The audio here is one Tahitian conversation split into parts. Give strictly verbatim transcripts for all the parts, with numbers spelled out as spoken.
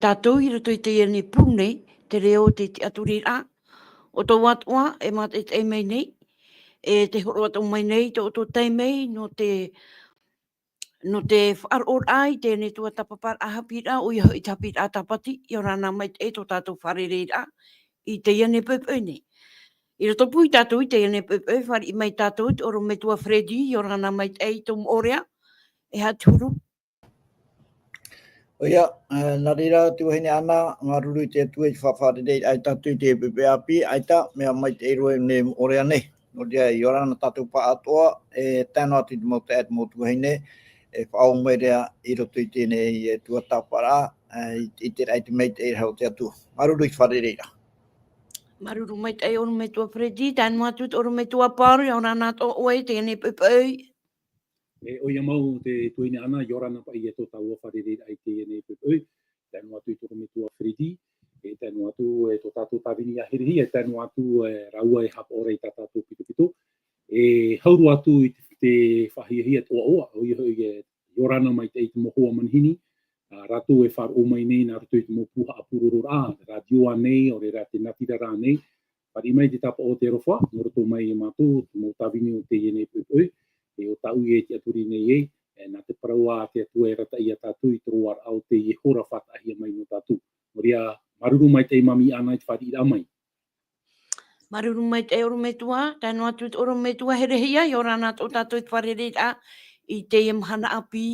tātou i roto i teie nei pū nei, te reo o te tiʻaturiraʻa. ʻO tō ʻoe atoʻa e mātaʻitaʻi mai nei, e te hōroʻa atoʻa mai nei tō ʻoutou taime nō te, nō te faʻaroʻoraʻa i teie nei tuatāpaparaʻa haʻapiʻiraʻa, ʻoia hoʻi te haʻapiʻiraʻa Tāpati, ʻia ora na maitaʻi tō tātou fārereiraʻa i teie nei poʻipoʻi nei. I roto pū ia tātou i teie nei poʻipoʻi, fāriʻi mai tātou i te ʻorometua Freddy, ʻia ora na maitaʻi tō moʻorea, e aha te huru? ʻOia, e, nā reira, tuahine Ana, māuruuru i te Atua i te faʻafārereiraʻa ia tātou i te poʻipoʻi ʻāpī, ʻaita, mea maitaʻi roa nei moʻorea nei. Nō reira, ʻia ora na tātou pāʻātoʻa, e tae noa atu i te mau taeaʻe, te mau tuahine, e faʻaō mai ra i roto i teie nei, e, tuatāpaparaʻa, e, i, i te raʻi te maitaʻi rahi o te Atua. Māuruuru i te fārereiraʻa. Māuruuru maitaʻi ʻorometua Freddy, tae noa atu te ʻorometua Paul, ʻia ora na atoʻa ʻoe i teie nei poʻipoʻi. E, ʻoia mau te tuahine Ana, ʻia ora na paʻi ia tō tāua fārereiraʻa i teie nei poʻipoʻi. Tae noa atu i te ʻorometua Freddy, e tae noa atu, e, tō tātou tāvini ia Herehia, e tae noa atu, e, rāua e haʻapaʻo ra i tā tātou pitopito. E hau roa atu i te, te faʻahiahia atoʻa, ʻoia hoʻi, e, ʻia ora na maitaʻi te mau hoa manihini, ā, rātou e faʻaroʻo mai nei nā roto i te mau pū haʻapurororaʻa, rātio ānei, ʻaore rā te natirara ānei, fāriʻi mai te tāpaʻo o te aroha, nō roto mai ia mātou, te mau tāvini o teie nei poʻipoʻi, e ʻo tāʻu e tiʻaturi nei ai, e nā te parau a te Atua e arataʻi ia tātou i te roaraʻa o teie hora faʻataʻahia mai nō tātou. Nō reira, māuruuru maitaʻi Mami Ana i te fāriʻiraʻa mai. Māuruuru maitaʻi ʻorometua, tae noa atu te ʻorometua Herehia, ʻia ora na tō tātou i te fārereiraʻa i teie mahana ʻāpī.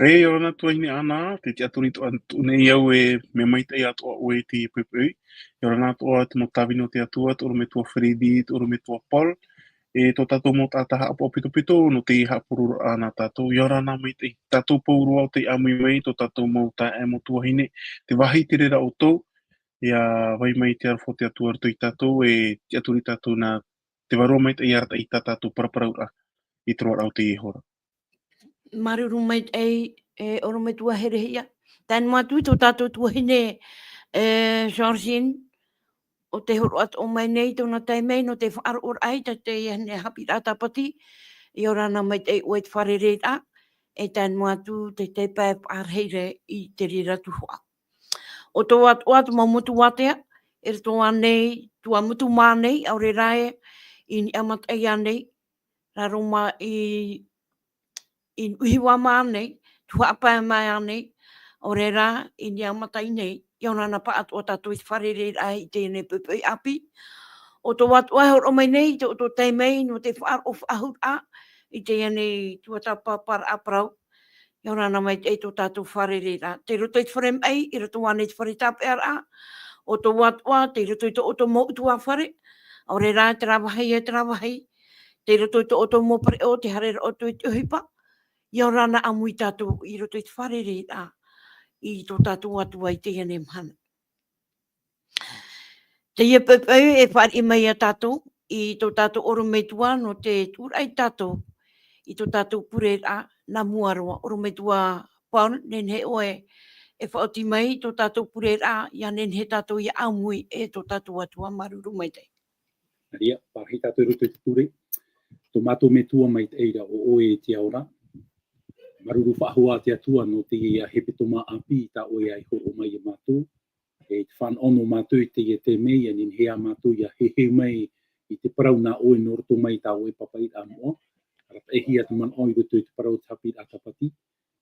E, ʻia ora na tuahine Ana, tē tiʻaturi atoʻa atu nei au e mea maitaʻi atoʻa ʻoe i te poʻipoʻi. ʻIa ora na atoʻa te mau tāvini o te Atua, te ʻorometua Freddy, te ʻorometua Paul. E tō tātou mau taʻata haʻapaʻo pitopito, nō te haʻapurororaʻa nā tātou. ʻIa ora na maitaʻi. Tātou pauroa ʻo tē ʻāmui mai, tō tātou mau taeaʻe, mau tuahine. Tē vāhi tere ra ʻoutou, ʻia vai mai te aroha o te Atua i roto ia tātou, e tiʻaturi tātou nā te Vārua Maitaʻi e arataʻi i tā tātou paraparauraʻa i te roaraʻa o teie hora. Māuruuru maitaʻi, e, ʻorometua Herehia. Tae noa atu tō tātou tuahine, e, Georgine, ʻo tē hōroʻa atoʻa mai nei tōna taime nō te faʻaroʻoraʻa i tā teie nei haʻapiʻiraʻa Tāpati, ʻia ora na maitaʻi ʻoe i te fārereiraʻa, e tae noa atu te, te pae faʻahiahia i te reira tuhaʻa. ʻO tō ʻoe atoʻa te mau motu ātea, e roto ānei, Tuamotu mā nei, ʻaore rā ē, i Niʻa Mataʻi ānei, raro mā i, i Nuʻuhiva mā nei, Tuhaʻa Pae mā nei, ʻaore rā, i Niʻa Mataʻi nei, ʻia ora na pāʻātoʻa tātou i te fārereiraʻa i teie nei poʻipoʻi ʻāpī. ʻO tō ʻoe atoʻa e hōroʻa mai nei, tō, tō taime nō te faʻaroʻo faʻahou ra, i teie nei tuatāpaparaʻa parau, ʻia ora na maitaʻi tō tātou fārereiraʻa. Tei roto i te fare maʻi, i roto ānei i te fare tāpeʻaraʻa, ʻo tō ʻoe atoʻa, tei roto i tō ʻoutou mau ʻutuāfare, ʻaore rā, terā vāhi e terā vāhi, tei roto i tō ʻoutou mau pereʻoʻo, tē haere ra ʻoutou i te ʻohipa, ʻia ora na ʻāmui tātou i roto i te fārereiraʻa i tō tātou Atua i teie nei mahana. Teie poʻipoʻi e fāriʻi mai ia tātou, i tō tātou ʻorometua nō te tuʻuraʻa ia tātou, i tō tātou pureraʻa, nā mua roa, ʻorometua Paul, nehenehe ʻoe e faʻaoti mai tō tātou pureraʻa, ʻia nehenehe tātou ʻia ʻāmui e tō tātou Atua, māuruuru maitaʻi. Nā reira, parahi tātou i roto i te pure. Tō mātou Metua maitaʻi ra, ʻo ʻoe e te ao ra. Māuruuru faʻahou ā te Atua nō teie hepetoma ʻāpī tā ʻoe e hōroʻa mai ia mātou. E te fānaʻo nō mātou i teie taime, ʻia nehenehe ā mātou ʻia heheu mai i te parau nā ʻoe nō roto mai tā ʻoe pāpaʻiraʻa moʻa. Arataʻihia te manaʻo i roto i te parau o te haʻapiʻiraʻa Tāpati.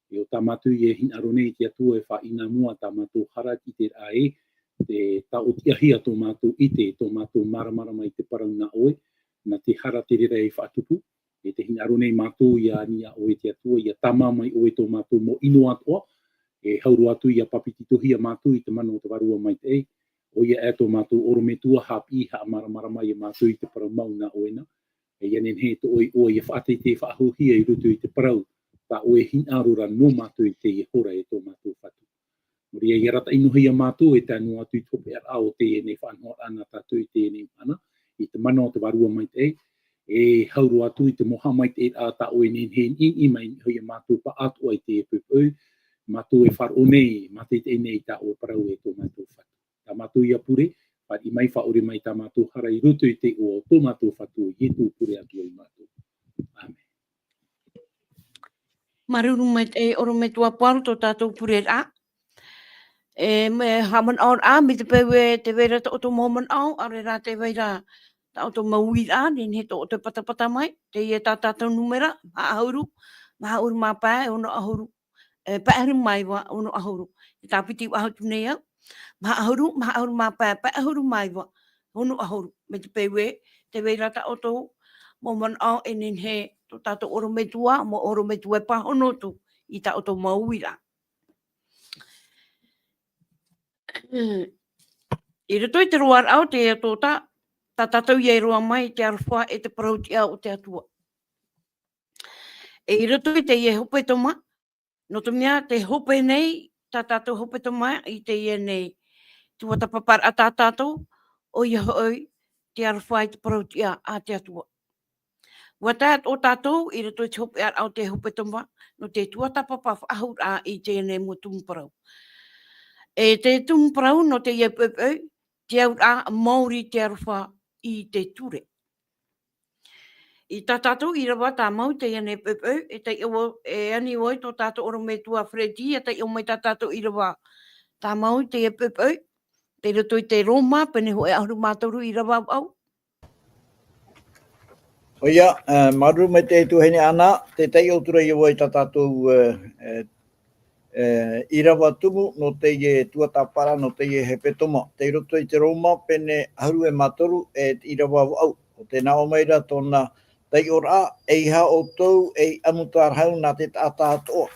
E ʻo tā mātou e hinaʻaro nei i te Atua e faʻaʻinamua tā mātou hara i te ʻite ra ē, te taʻotiʻahia tō mātou ʻite, tō mātou māramarama i te parau nā ʻoe, nā te hara terā e faʻatupu, e te hinaʻaro nei mātou ʻia ani iā ʻoe te Atua, ʻia tāmā mai ʻoe tō mātou mau ʻino atoʻa, e hau roa atu ʻia pāpetitohia mātou i te mana o te Vārua Maitaʻi, ʻoia ʻe tō mātou ʻorometua haʻapiʻi haʻamāramarama ia mātou i te parau mau nā ʻoe na, e ʻia nehenehe tō ʻoe iʻoa ʻia faʻateitei faʻahouhia i roto i te parau, tā ʻoe e hinaʻaro ra nō mātou i teie hora e tō mātou Fatu. Nō reira, ʻia arataʻi noa ia mātou e tae noa atu i te hopeʻaraʻa o teie nei faʻanahoraʻa nā tātou i teie nei mahana, i te mana o te Vārua Maitaʻi, e hau roa atu i te mau haʻamaitaʻiraʻa tā ʻoe e nehenehe e niʻiniʻi mai nei ia mātou pāʻātoʻa i teie poʻipoʻi, mātou e faʻaroʻo nei, mātaʻitaʻi nei i tā ʻoe parau e tō mātou Fatu. Tā mātou ia pure, fāriʻi mai, faʻaʻore mai tā mātou hara i roto i te iʻoa o tō mātou Fatu ʻo Ietu, pure atu ai mātou. ʻĀmene. Māuruuru maitaʻi ʻorometua Paul tō tātou pureraʻa. E, mea haʻamanaʻoraʻa, mai te peu ē tē vai ra tā ʻoutou mau manaʻo, ʻaore rā tē vai ra tā ʻoutou mau uiraʻa, nehenehe tō ʻoutou e patapata mai, teie tā tātou nūmera, maha ʻahuru, maha ʻahuru mā pae, ono ʻahuru, e, pae ʻahuru mā iva, ono ʻahuru. E tāpiti faʻahou atu nei au, maha ʻahuru, maha ʻahuru mā pae, pae ʻahuru mā iva, ono ʻahuru. Mai te peu ē tē vai ra tā ʻoutou mau manaʻo, e nehenehe tō tātou ʻorometua, mau ʻorometua e pāhono atu i tā ʻoutou mau uiraʻa. I roto i te roaraʻa o teie tōtā, tā tātou ia e roaʻa mai i te aroha e te parau-tiʻa o te Atua. E i roto i teie hepetoma, nō te mea tē hope nei tā tātou hepetoma i teie nei tuatāpaparaʻa tā tātou, ʻoia hoʻi te aroha e te parau-tiʻa a te Atua. ʻUa tae atoʻa tātou i roto i te hopeʻaraʻa o te hepetoma, nō te tuatāpapa faʻahou-raʻa i teie nei mau tumu parau. E te tumu parau nō teie poʻipoʻi, te auraʻa maori te aroha i te ture. I tā tātou ʻīrava tāmau teie nei poʻipoʻi, e taiʻo, e ani ʻoe tō tātou ʻorometua Freddy, e taiʻo mai tā tātou ʻīrava tāmau teie poʻipoʻi, tei roto i te Roma, pene hōʻē ʻahuru mā toru ʻīrava vaʻu. ʻOia, e, māuruuru maitaʻi e tuahine Ana, tē taiʻo atu ra ʻoe i tā tātou, e, e, e, ʻīrava tumu, nō teie tuatāpaparaʻa, nō teie hepetoma. Tei roto i te Roma, pene ʻahuru e mā toru, e te ʻīrava vaʻu. ʻO tē nā ʻō mai ra tōna taiʻoraʻa, ʻeiaha ʻoutou ei ʻamu tārahu nā te taʻata atoʻa.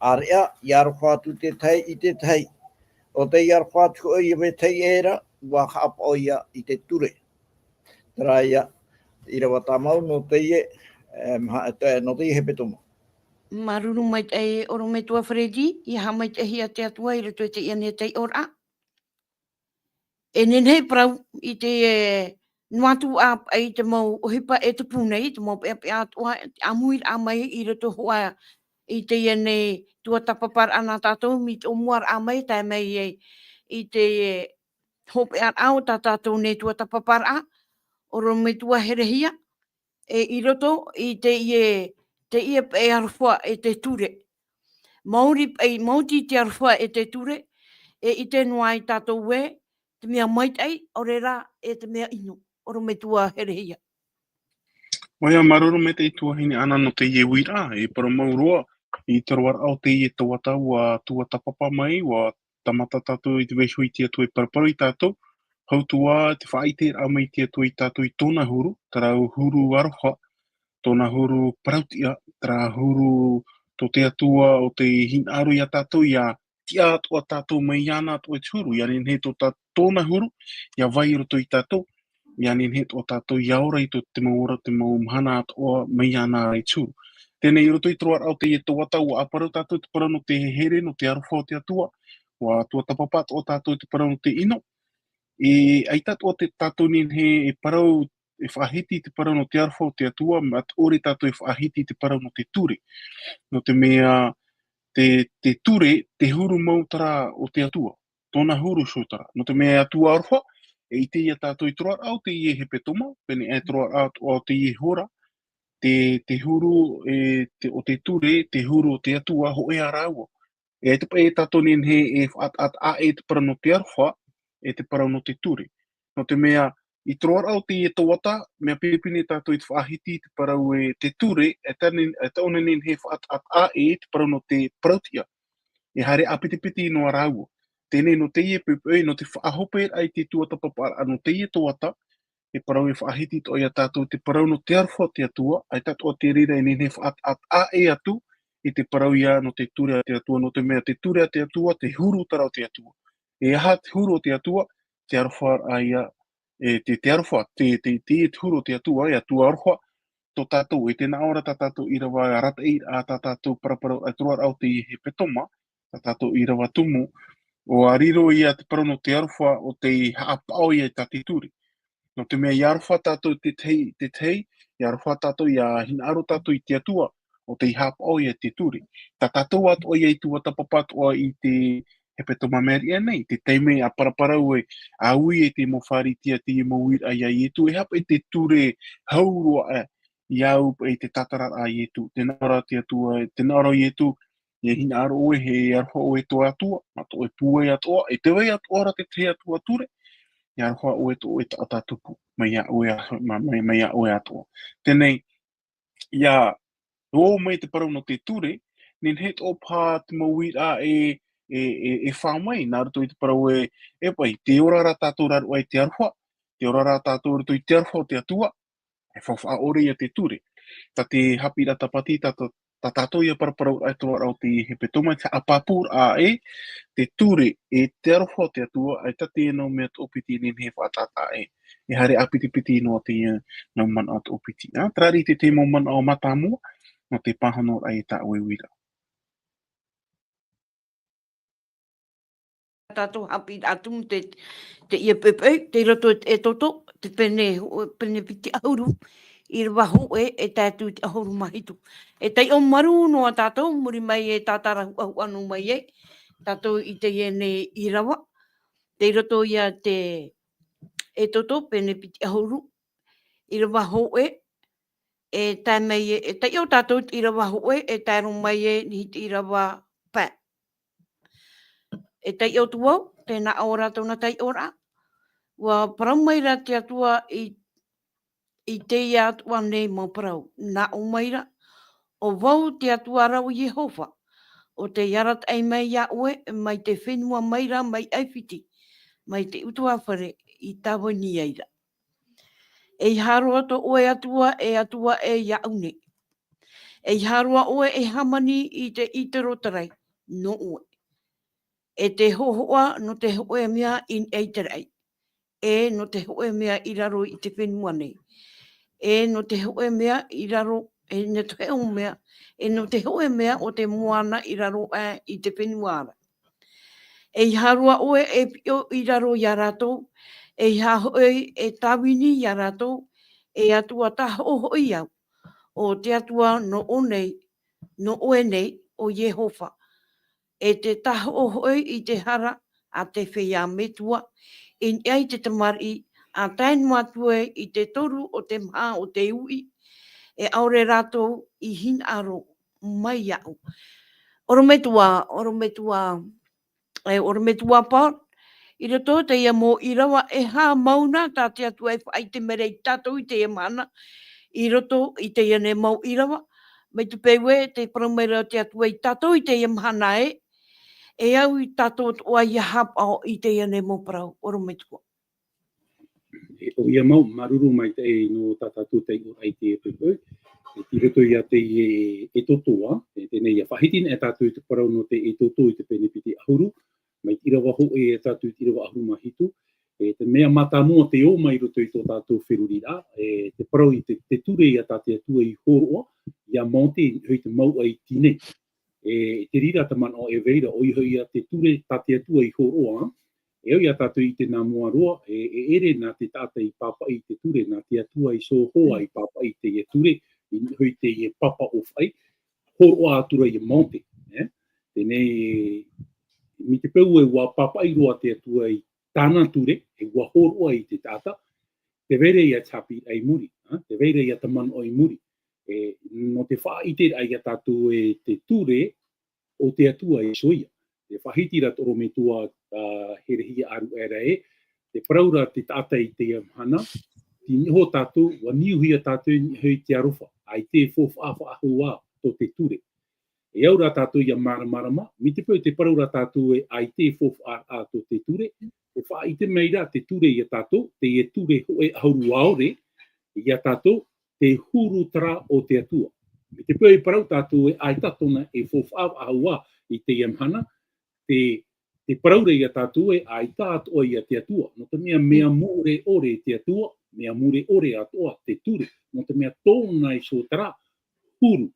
ʻĀreʻa, ʻia aroha atu te tahi i te tahi. ʻO tei aroha atu hoʻi ia vetahi ʻē ra, ʻua haʻapaʻo ia i te ture. Terā ia, ʻīrava tāmau nō teie, e, maha-, te, nō teie hepetoma. Māuruuru maitaʻi ʻorometua Freddy, ʻia haʻamaitaʻihia te Atua i roto i teie nei taiʻoraʻa. E nehenehe e parau i te, e, noa atu ā paʻi te mau ʻohipa e tupu nei, te mau peʻapeʻa atoʻa, te ʻāmuiraʻa mai i roto hoʻi i teie nei tuatāpaparaʻa nā tātou, mai te ʻōmuaraʻa mai, tae mai ai i te, e, hopeʻaraʻa o tā tātou nei tuatāpaparaʻa, ʻorometua Herehia, e i roto i teie, teie paʻi aroha e te ture. Maori paʻi, maoti te aroha e te ture, e ʻite noa ai tātou ē, te mea maitaʻi, ʻaore rā, e te mea ʻino, ʻorometua Herehia. ʻOia, māuruuru maitaʻi e tuahine Ana nō teie uiraʻa, e parau mau roa, i te roaraʻa o teie tuatāpapa, ʻua tuatāpapa mai, ʻua tāmata tātou i te vaiiho i te Atua e paraparau ia tātou, hau atu ā te faʻaʻiteraʻa mai i te Atua ia tātou i tōna huru, terā huru aroha, tōna huru parau-tiʻa, terā huru tō te Atua ʻo tei hinaʻaro ia tātou, ʻia tiʻa atoʻa tātou mai iāna atoʻa i te huru, ʻia nehenehe tō tā-, tōna huru ʻia vai i roto ia tātou, ʻia nehenehe atoʻa tātou ʻia ora i tō te mau ora, te mau mahana atoʻa mai iāna i te huru. Teie nei i roto i te roaraʻa o teie tuatāpapa, ʻua parau tātou te parau nō te here, nō te aroha o te Atua, ʻua tuatāpapa atoʻa tātou te parau nō te ʻino, e ʻaita atoʻa te tātou nehenehe e parau, e faʻahiti i te parau nō te aroha o te Atua, mea ʻore tātou e faʻahiti i te parau nō te ture. Nō te mea, te, te ture, te huru mau terā o te Atua. Tōna huru iho terā. Nō te mea e Atua aroha, e ʻite ia tātou i te roaraʻa o teie hepetoma, pēnei aʻe te roaraʻa o teie hora, te, te huru, e, te, o te ture, te huru o te Atua, hōʻē ā rāua. E te paʻi e tātou nehenehe e faʻataʻa ʻē te parau nō te aroha, e te parau nō te ture. Nō te mea, i te roaraʻa o teie tuatāpapa, mea pinepine tātou i te faʻahiti i te parau e te ture, e tane-, e taʻu nei nehenehe e faʻataʻa ʻē te parau nō te parau-tiʻa. E haere ʻāpitipiti noa rāua. Teie nei nō teie poʻipoʻi, nō te faʻahoperaʻa i te tuatāpaparaʻa nō teie tuatāpapa, e parau e faʻahiti atoʻa ia tātou te parau nō te aroha o te Atua, ʻaita atoʻa te reira e nehenehe e faʻataʻa ʻē atu i te parau ia nō te ture a te Atua, nō te mea te ture a te Atua, te huru terā o te Atua. E aha te huru o te Atua? Te aroha ia, e, te, te aroha, te, te, te, te huru o te Atua, e Atua aroha, tō tātou, e tē nā ʻō ra tā tātou ʻīrava, e arataʻi ā tā tātou paraparau, e te roaraʻa o teie hepetoma, tā tātou ʻīrava tumu, ʻua riro ia te parau nō te aroha ʻo tei haʻapaʻo ia i tā te ture. Nō te mea ʻia aroha tātou te tahi, te tahi, ʻia aroha tātou, ʻia hinaʻaro tātou i te Atua, ʻo tei haʻapaʻo ia i te ture. Tā tātou atoʻa ia i tuatāpapa atoʻa i te hepetoma Meriʻa nei, te taime a paraparau e, a ui e te mau Pharisea, te mau uiraʻa ia Ietu, e aha paʻi te ture hau roa ā, ia au paʻi te tātararaʻa a Ietu. Tē nā ʻō ra te Atua, tē nā ʻō ra Ietu, ʻIa hinaʻaro ʻoe, e aroha ʻoe i tō Atua, nā tō ʻoe pūai atoʻa, e tē vai atoʻa ra te tahi atu ture, ʻia aroha ʻoe i tō ʻoe taʻata tupu, mai iā ʻoe a-, ma-, mai, mai iā ʻoe atoʻa. Teie nei, ʻia ō mai te parau nō te ture, nehenehe atoʻa paha te mau uiraʻa e, e, e, e fā mai, nā roto i te parau e, e pai, tē ora ra tātou i raro aʻe i te aroha, tē ora ra tātou i roto i te aroha o te Atua, e faufaʻa ʻore ia te ture. Tā te haʻapiʻiraʻa tāpati, tā, tā, tā tātou ʻia paraparau aʻe i te roaraʻa o te hepetoma, te haʻapāpūraʻa aʻe, te ture, e te aroha o te Atua, ʻaita teie nau mea toʻopiti e nehenehe e faʻataʻa aʻe. E haere ʻāpitipiti noa teie nau manaʻo toʻopiti. Ā, terā ia te tahi mau manaʻo mātāmua, nō te pāhonoraʻa i tā ʻoe uiraʻa. Tātou haʻapiʻi atu te, teie poʻipoʻi, tei roto i te Exodo, te pene, pene piti ʻahuru, ʻīrava hōʻē e tae atu i te ʻahuru mā hitu. E taiʻo marū noa tātou, muri mai e tātara huʻahuʻa noa mai ai, tātou i teie nei ʻīrava. Tei roto ia te Exodo, pene piti ʻahuru, ʻīrava hōʻē, e tae mai e, e taiʻo tātou i te ʻīrava hōʻē, e tae roa mai e niʻa i te ʻīrava pae. E taiʻo atu vau, tēnā ʻo rātou nā taiʻoraʻa. ʻUa parau mai ra te Atua i, i teie atoʻa nei mau parau. Nā ʻō mai ra, ʻo vau te Atua ra ʻo Iehova, ʻo tei arataʻi mai iā ʻoe, mai te fenua mai ra, mai ʻAifiti, mai te ʻutuāfare i tāvini ai ra. E ʻeiaha roa tō ʻoe Atua, e Atua ʻē iāʻu nei. E ʻeiaha roa ʻoe e hāmani i te ʻītero tarai nō ʻoe. E te hōhoʻa nō te hōʻē mea i niʻa i te raʻi. E nō te hōʻē mea i raro i te fenua nei. E nō te hōʻē mea i raro, e nō te hōʻē mea, e nō te hōʻē mea o te moana i raro aʻe i te fenua ra. E ʻeiaha roa ʻoe e piʻo i raro iā rātou, e ʻeiaha hoʻi e tāvini iā rātou, e Atua tāhoʻo hoʻi au, ʻo te Atua nō ʻō nei, nō ʻoe nei, ʻo Iehova. E te tāhoʻo hoʻi i te hara a te feiā metua, i niʻa i te tamariʻi, ʻa tae noa atu ai i te toru o te maha o te uʻi, e ʻaore rātou i hinaʻaro mai iāʻu. ʻOrometua, ʻorometua, e, ʻorometua Paul, i roto i teie mau ʻīrava, e aha mau nā tā te Atua e faʻaʻite mai ra iā tātou i teie mahana, i roto i teie nei mau ʻīrava, mai te peu ē, tē parau mai ra te Atua iā tātou i teie mahana ē, e au ia tātou atoʻa ʻia haʻapaʻo i teie nei mau parau, ʻorometua. E, ʻoia mau, māuruuru maitaʻi nō tā tātou taiʻoraʻa i teie poʻipoʻi. E, tei roto ia teie Exodo, e, teie nei ʻia faʻahiti nei tātou i te parau nō te Exodo i te pene piti ʻahuru, mai te ʻīrava hōʻē e tae atu i te ʻīrava ʻahuru mā hitu. E, te mea mātāmua tē ō mai i roto i tō tātou feruriraʻa, e, te parau i te, te ture ia tā te Atua i hōroʻa, iā Mōte, i te mouʻa i Tinei. E, te reira te manaʻo e vai ra, ʻoia hoʻi ia te ture tā te Atua i hōroʻa, e au ia tātou i ʻite nā mua roa, e, e ʻere nā te taʻata i pāpaʻi i te ture, nā te Atua i Iehova i pāpaʻi i teie ture, i niʻa hoʻi i teie papa ʻōfaʻi, hōroʻa atu ra iā Mōte, e? Teie nei, mai te peu ē ʻua pāpaʻi roa te Atua i tāna ture, e ʻua hōroʻa i te taʻata, tē vai ra ia te haʻapiʻiraʻa i muri, ā? Tē vai ra ia te manaʻo i muri. E, nō te faʻaʻiteraʻa ia tātou ē te ture o te Atua e Iehova. Tē faʻahiti ra te ʻorometua, ā, herehia ʻāruʻe ra ē, tē parau ra te taʻata i teie mahana, tei niʻa iho tātou, ʻua niuhia tātou i niʻa i te aroha, ʻaita e faufaʻa faʻahou ā tō te ture. E au ra tātou ʻia māramarama, mai te peu tē parau ra tātou ē ʻaita e faufaʻa ā tō te ture, tē faʻaʻite mai ra te ture ia tātou, teie ture hōʻē ʻahuru ʻaore, ia tātou, te huru terā o te Atua. Mai te peu e parau tātou ē ʻaita tōna e faufaʻa faʻahou ā i teie mahana, tē, tē parau ra ia tātou ē ʻaita atoʻa ia te Atua. Nō te mea, mea mure ʻore te Atua, mea mure ʻore atoʻa te ture. Nō te mea tōna iho terā huru.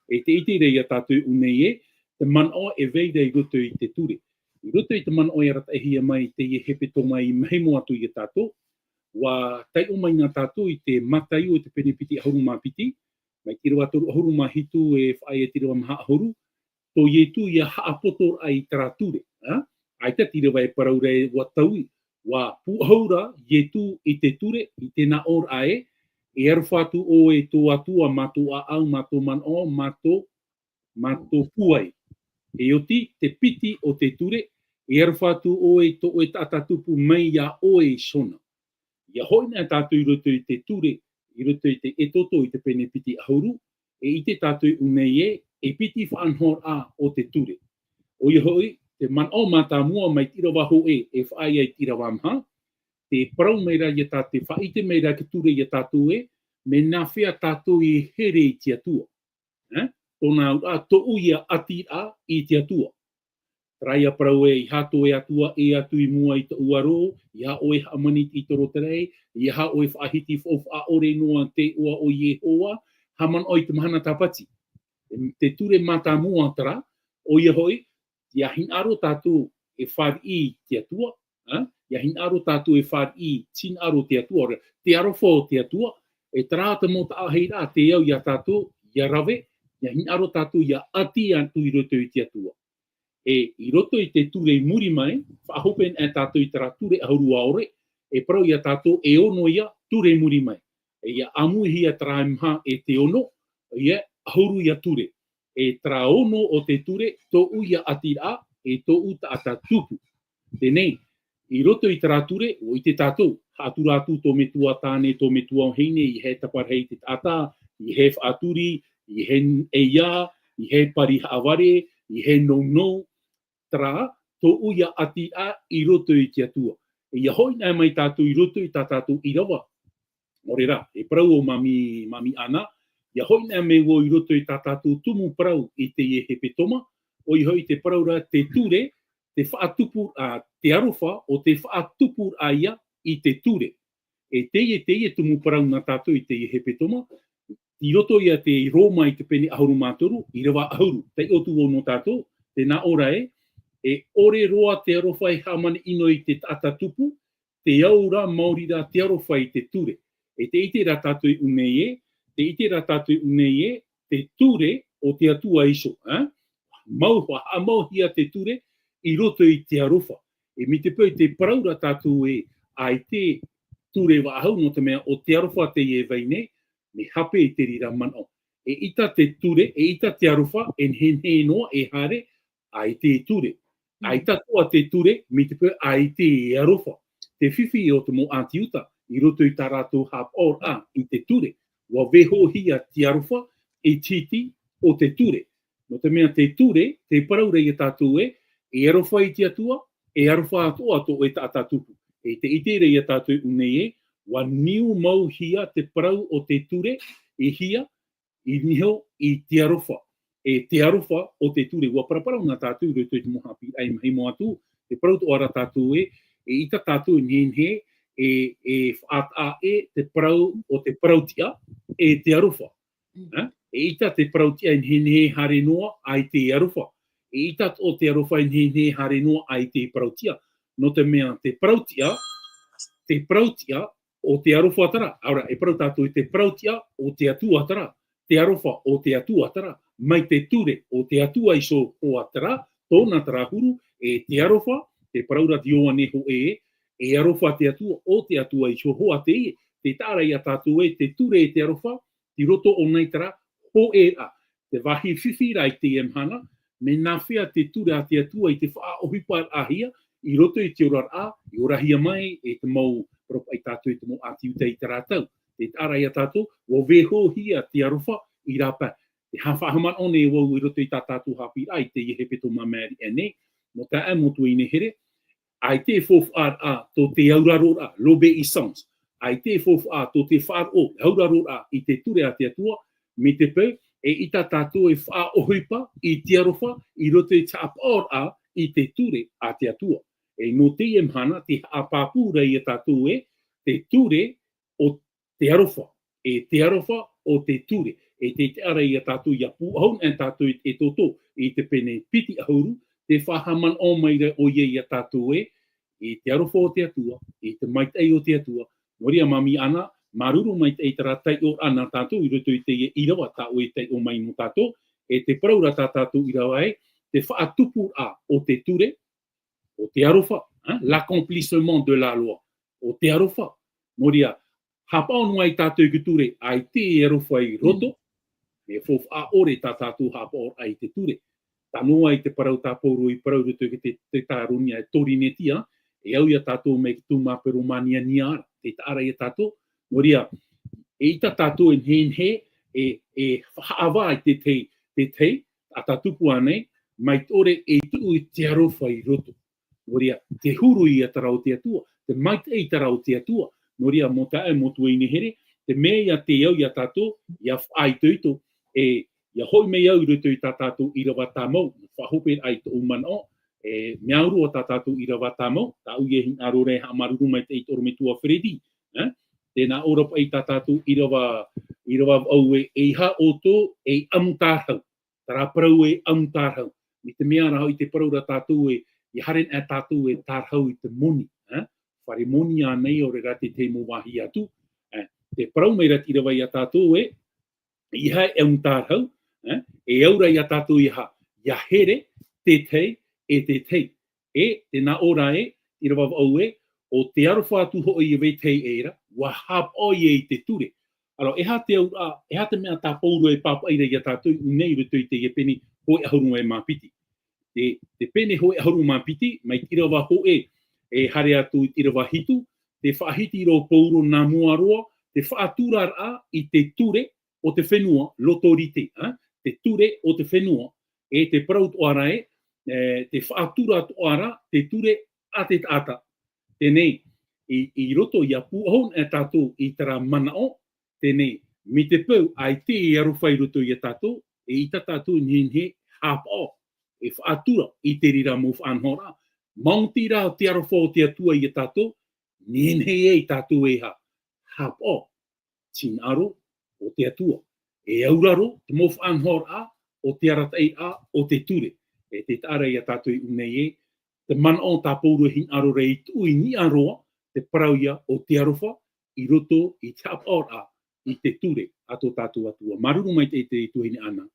E tē ʻite ra ia tātou i ʻō nei ē, te manaʻo e vai ra i roto i te ture. I roto i te manaʻo e arataʻihia mai i teie hepetoma i mahemo atu ia tātou, ʻua taiʻo mai na tātou i te Mataio i te pene piti ʻahuru mā piti, mai te ʻīrava toru ʻahuru mā hitu e faʻaea i te ʻīrava maha ʻahuru, tō Ietu ia haʻapoto ai terā ture, ā? ʻAita te ʻīrava e parau ra ē ʻua taui, ʻua pūʻohu ra Ietu i te ture, i te nāʻōraʻa ē, e aroha atu ʻoe i tō Atua mā tō ʻāʻau, mā tō manaʻo, mā tō, mā tō pūai. E oti te piti o te ture, e aroha atu ʻoe i tō ʻoe taʻata tupu mai iā ʻoe iho na. ʻIa hoʻi na tātou i roto i te ture, i roto i te Exodo i te pene piti ʻahuru, e ʻite tātou i ʻō nei ē, e piti faʻanahoraʻa o te ture. ʻOia hoʻi, te manaʻo mātāmua mai te ʻīrava hōʻē e faʻaea i te ʻīrava maha, te parau mai ra iā tātou, te faʻaʻite mai ra te ture iā tātou ē, mea nāfea tātou e here i te Atua. Ē? Tōna auraʻa, tōʻu ia ʻatiraʻa i te Atua. Terā ia parau ē, ʻeiaha tō Atua e ʻē atu i mua i tōʻu aro, ʻeiaha ʻoe e haʻamani i te torotarai, ʻeiaha ʻoe e faʻahiti faufaʻa ʻore noa te iʻoa o Iehova, haʻamanaʻo i te mahana tāpati. Te ture mātāmua terā, ʻoia hoʻi, ʻia hinaʻaro tātou e fāriʻi i te Atua, ā? ʻIa hinaʻaro tātou e fāriʻi i te hinaʻaro o te Atua, ʻaore rā, te aroha o te Atua, e terā te mau taʻahiraʻa tē au iā tātou, ʻia rave, ʻia hinaʻaro tātou ʻia ʻati atu i roto i te Atua. E, i roto i te ture i muri mai, faʻahope ana tātou i terā ture ʻahuru ʻaore, e parau iā tātou e ono ia ture i muri mai. E ʻia ʻāmuihia terā e maha e te ono, ʻoia, ʻahuru ia ture. E terā ono o te ture, tōʻu ia ʻatiraʻa, e tōʻu taʻata tupu. Teie nei, i roto i terā ture, ʻua ʻite tātou, haʻatura atu tō metua tāne, tō metua vahine, ʻeiaha e taparahi i te taʻata, ʻeiaha e faʻaturi, ʻeiaha e ʻeiā, ʻeiaha e pari haʻavare, ʻeiaha e nounou, terā, tōʻu ia ʻatiraʻa i roto i te Atua. E ʻia hoʻi na mai tātou i roto i tā tātou ʻīrava. ʻAore rā, e parau ʻo Māmī, Māmī Ana, ʻia hoʻi na mai vau i roto i tā tātou tumu parau i teie hepetoma, ʻoia hoʻi te parau ra te ture, te faʻatupu, ā, te aroha, ʻo te faʻatupuraʻa ia i te ture. E teie, teie tumu parau nā tātou i teie hepetoma, i roto ia te Roma i te pene ʻahuru mā toru, ʻīrava ʻahuru, taiʻo atu vau nō tātou, tē nā ʻō ra ē, e ʻore roa te aroha e haʻamanaʻo i te taʻata tupu, tē au ra maori rā te aroha i te ture. E tē ʻite ra tātou i ʻō nei ē, tē ʻite ra tātou i ʻō nei ē, te ture o te Atua iho, ā? Mau, haʻamauhia te ture i roto i te aroha. E mai te peu tē parau ra tātou ē, ʻaita e ture faʻahou, nō te mea ʻo te aroha teie e vai nei, mea hape i te reira manaʻo. ʻEita te ture, ʻeita te aroha, e nehenehe noa e haere, ʻaita e ture. Mm. ʻAita atoʻa te ture, mai te peu ʻaita e aroha. Te fifi o te mau ʻĀti Iuta, i roto i tā rātou haʻapaʻoraʻa i te ture, ʻua vaihohia te aroha i te hiti o te ture. Nō te mea te ture, tē parau ra iā tātou ē, e aroha i te Atua, e aroha atoʻa tō ʻoe taʻata tupu. E tē ʻite ra iā tātou i ʻō nei ē, ʻua niu mauhia te parau o te ture, e hia, i niho i te aroha. E te aroha o te ture, ʻua paraparau na tātou i roto i te mau haʻapiʻiraʻa i mahi mau atu, tē parau atoʻa ra tātou ē, ʻeita tātou e nehenehe, e, e faʻataʻa ē te parau o te parautiʻa, e te aroha. Mm. Ā? ʻEita te parautiʻa e nehenehe e haere noa, ʻaita e aroha. ʻEita atoʻa te aroha e nehenehe e haere noa, ʻaita e parautiʻa. Nō te mea te parautiʻa, te parautiʻa o te aroha terā. ʻAore rā, e parau tātou i te parautiʻa o te Atua terā. Te aroha o te Atua terā. Mai te ture o te Atua iho hoʻi terā, tōna terā huru, e te aroha, tē parau ra Ioane hōʻē ē, e aroha te Atua, o te Atua iho hoʻi teie, tē taʻa ra iā tātou ē, te ture e te aroha, i roto ʻōna i terā hōʻēraʻa. Te vāhi fifi ra i teie mahana, mea nāfea te ture a te Atua i te faʻaʻohiparaʻahia, i roto i te oraraʻa, i orahia mai e te mau, parau paʻi tātou e te mau ʻĀti Iuta i terā tau. Tē taʻa ra iā tātou, ʻua vaihohia te aroha i rāpae. Tē haʻamanaʻo nei vau i roto i tā tātou haʻapiʻiraʻa i teie hepetoma māʻiri aʻe nei, nō taeaʻe mau tuahine here, ʻaita e faufaʻa tō te auraroraʻa, l'obéissance. ʻAita e faufaʻa tō te faʻaroʻo, auraroraʻa i te ture a te Atua, mai te peu, ʻeita tātou e faʻaʻohipa i te aroha, i roto i te haʻapaʻoraʻa i te ture a te Atua. E nō teie mahana, tē haʻapāpū ra iā tātou ē, te ture o te aroha, e te aroha o te ture. E tē taʻa ra iā tātou ʻia pūʻohu na tātou i te Exodo, i te pene piti ʻahuru, tē haʻamanaʻo mai ra ʻoia iā tātou ē, i te aroha o te Atua, i te maitaʻi o te Atua. Nō reira, Māmī Ana, māuruuru maitaʻi i terā taiʻoraʻa nā tātou i roto i teie ʻīrava tā ʻoe i taiʻo mai nō tātou, e tē parau ra tā tātou ʻīrava ē, te faʻatupuraʻa o te ture, o te aroha, hein, l'accomplissement de la loi, o te aroha. Nō reira, haʻapaʻo noa ai tātou i te ture, ʻaita e aroha i roto, mm, mea faufaʻa ʻore tā tātou haʻapaʻoraʻa i te ture. Tano ai te parau tā Paulo i parau i roto i te, te Teuteronia e Torinetia, e au ia tātou mai te tūmāpero māniania ra, te taʻa ra ia tātou, nō reira, e ʻita tātou e nehenehe, e, e haʻavā i te tei, te tei, a tā tupu ānei, mai te ʻore e tuʻu i te aroha i roto. Nō reira, te huru ia terā o te Atua, te maitaʻi terā o te Atua. Nō reira, mau taeaʻe, mau tuahine here, te mea ia te au ia tātou, ia faʻaitoito, e, ia hoʻi mai au i roto i tā tātou ʻīrava tāmau, faʻahoperaʻa i tōʻu manaʻo, e, mea au roa tā tātou ʻīrava tāmau, tāʻu ia hinaʻaro ra e haʻamāuruuru mai te, i te ʻorometua Freddy, e? Tē nā ʻō ra paʻi tā tātou ʻīrava, ʻīrava vaʻu ē, ʻeiaha ʻoutou e ʻamu tārahu. Terā parau e ʻamu tārahu. Mai te mea rā hoʻi te parau ra tātou e, ʻia haere ana tātou e tārahu i te moni, e? Fare moni ānei, ʻaore rā te tahi mau vāhi atu, e? Te parau mai ra te ʻīrava ia tātou e, ʻeiaha e ʻamu tārahu, e? E au ra ia tātou ʻeiaha, ʻia here, te tahi, e te tahi. E, tē nā ʻō ra e, ʻīrava vaʻu ē, ʻo te aroha atu hoʻi ia vetahi e ra, ʻua haʻapaʻo ia i te ture. Alors, e aha te auraʻa, e aha te mea tā Paulo e pāpaʻi ra ia tātou i ʻō nei i roto i teie pene hōʻē ʻahuru mā piti. Te, te pene hōʻē ʻahuru mā piti, mai te ʻīrava hōʻē, e haere atu i te ʻīrava hitu, tē faʻahiti ra ʻo Paulo nā mua roa, te faʻaturaraʻa i te ture o te fenua, l'autorité, e? Te ture o te fenua, e te parau atoʻa ra e, e, te faʻatura atoʻa ra, te ture a te taʻata. Teie, i, i roto ʻia pūʻohu ana tātou i terā manaʻo, teie, mai te peu, ʻaita e aroha i roto ia tātou, e ʻita tātou e nehenehe e haʻapaʻo, e faʻatura i te reira mau faʻanahoraʻa. Maoti rā te aroha o te Atua ia tātou, nehenehe ai tātou e ha-, haʻapaʻo. Te hinaʻaro o te Atua. E auraro te mau faʻanahoraʻa o te arataʻiraʻa o te ture. E te taʻa ra ia tātou i ʻō nei e, te manaʻo tā Paulo e hinaʻaro ra e tuʻu i niʻa roa, te parau ia o te aroha, i roto i te haʻapaʻoraʻa i te ture a tō tātou Atua. Māuruuru maitaʻi te tuahine Ana.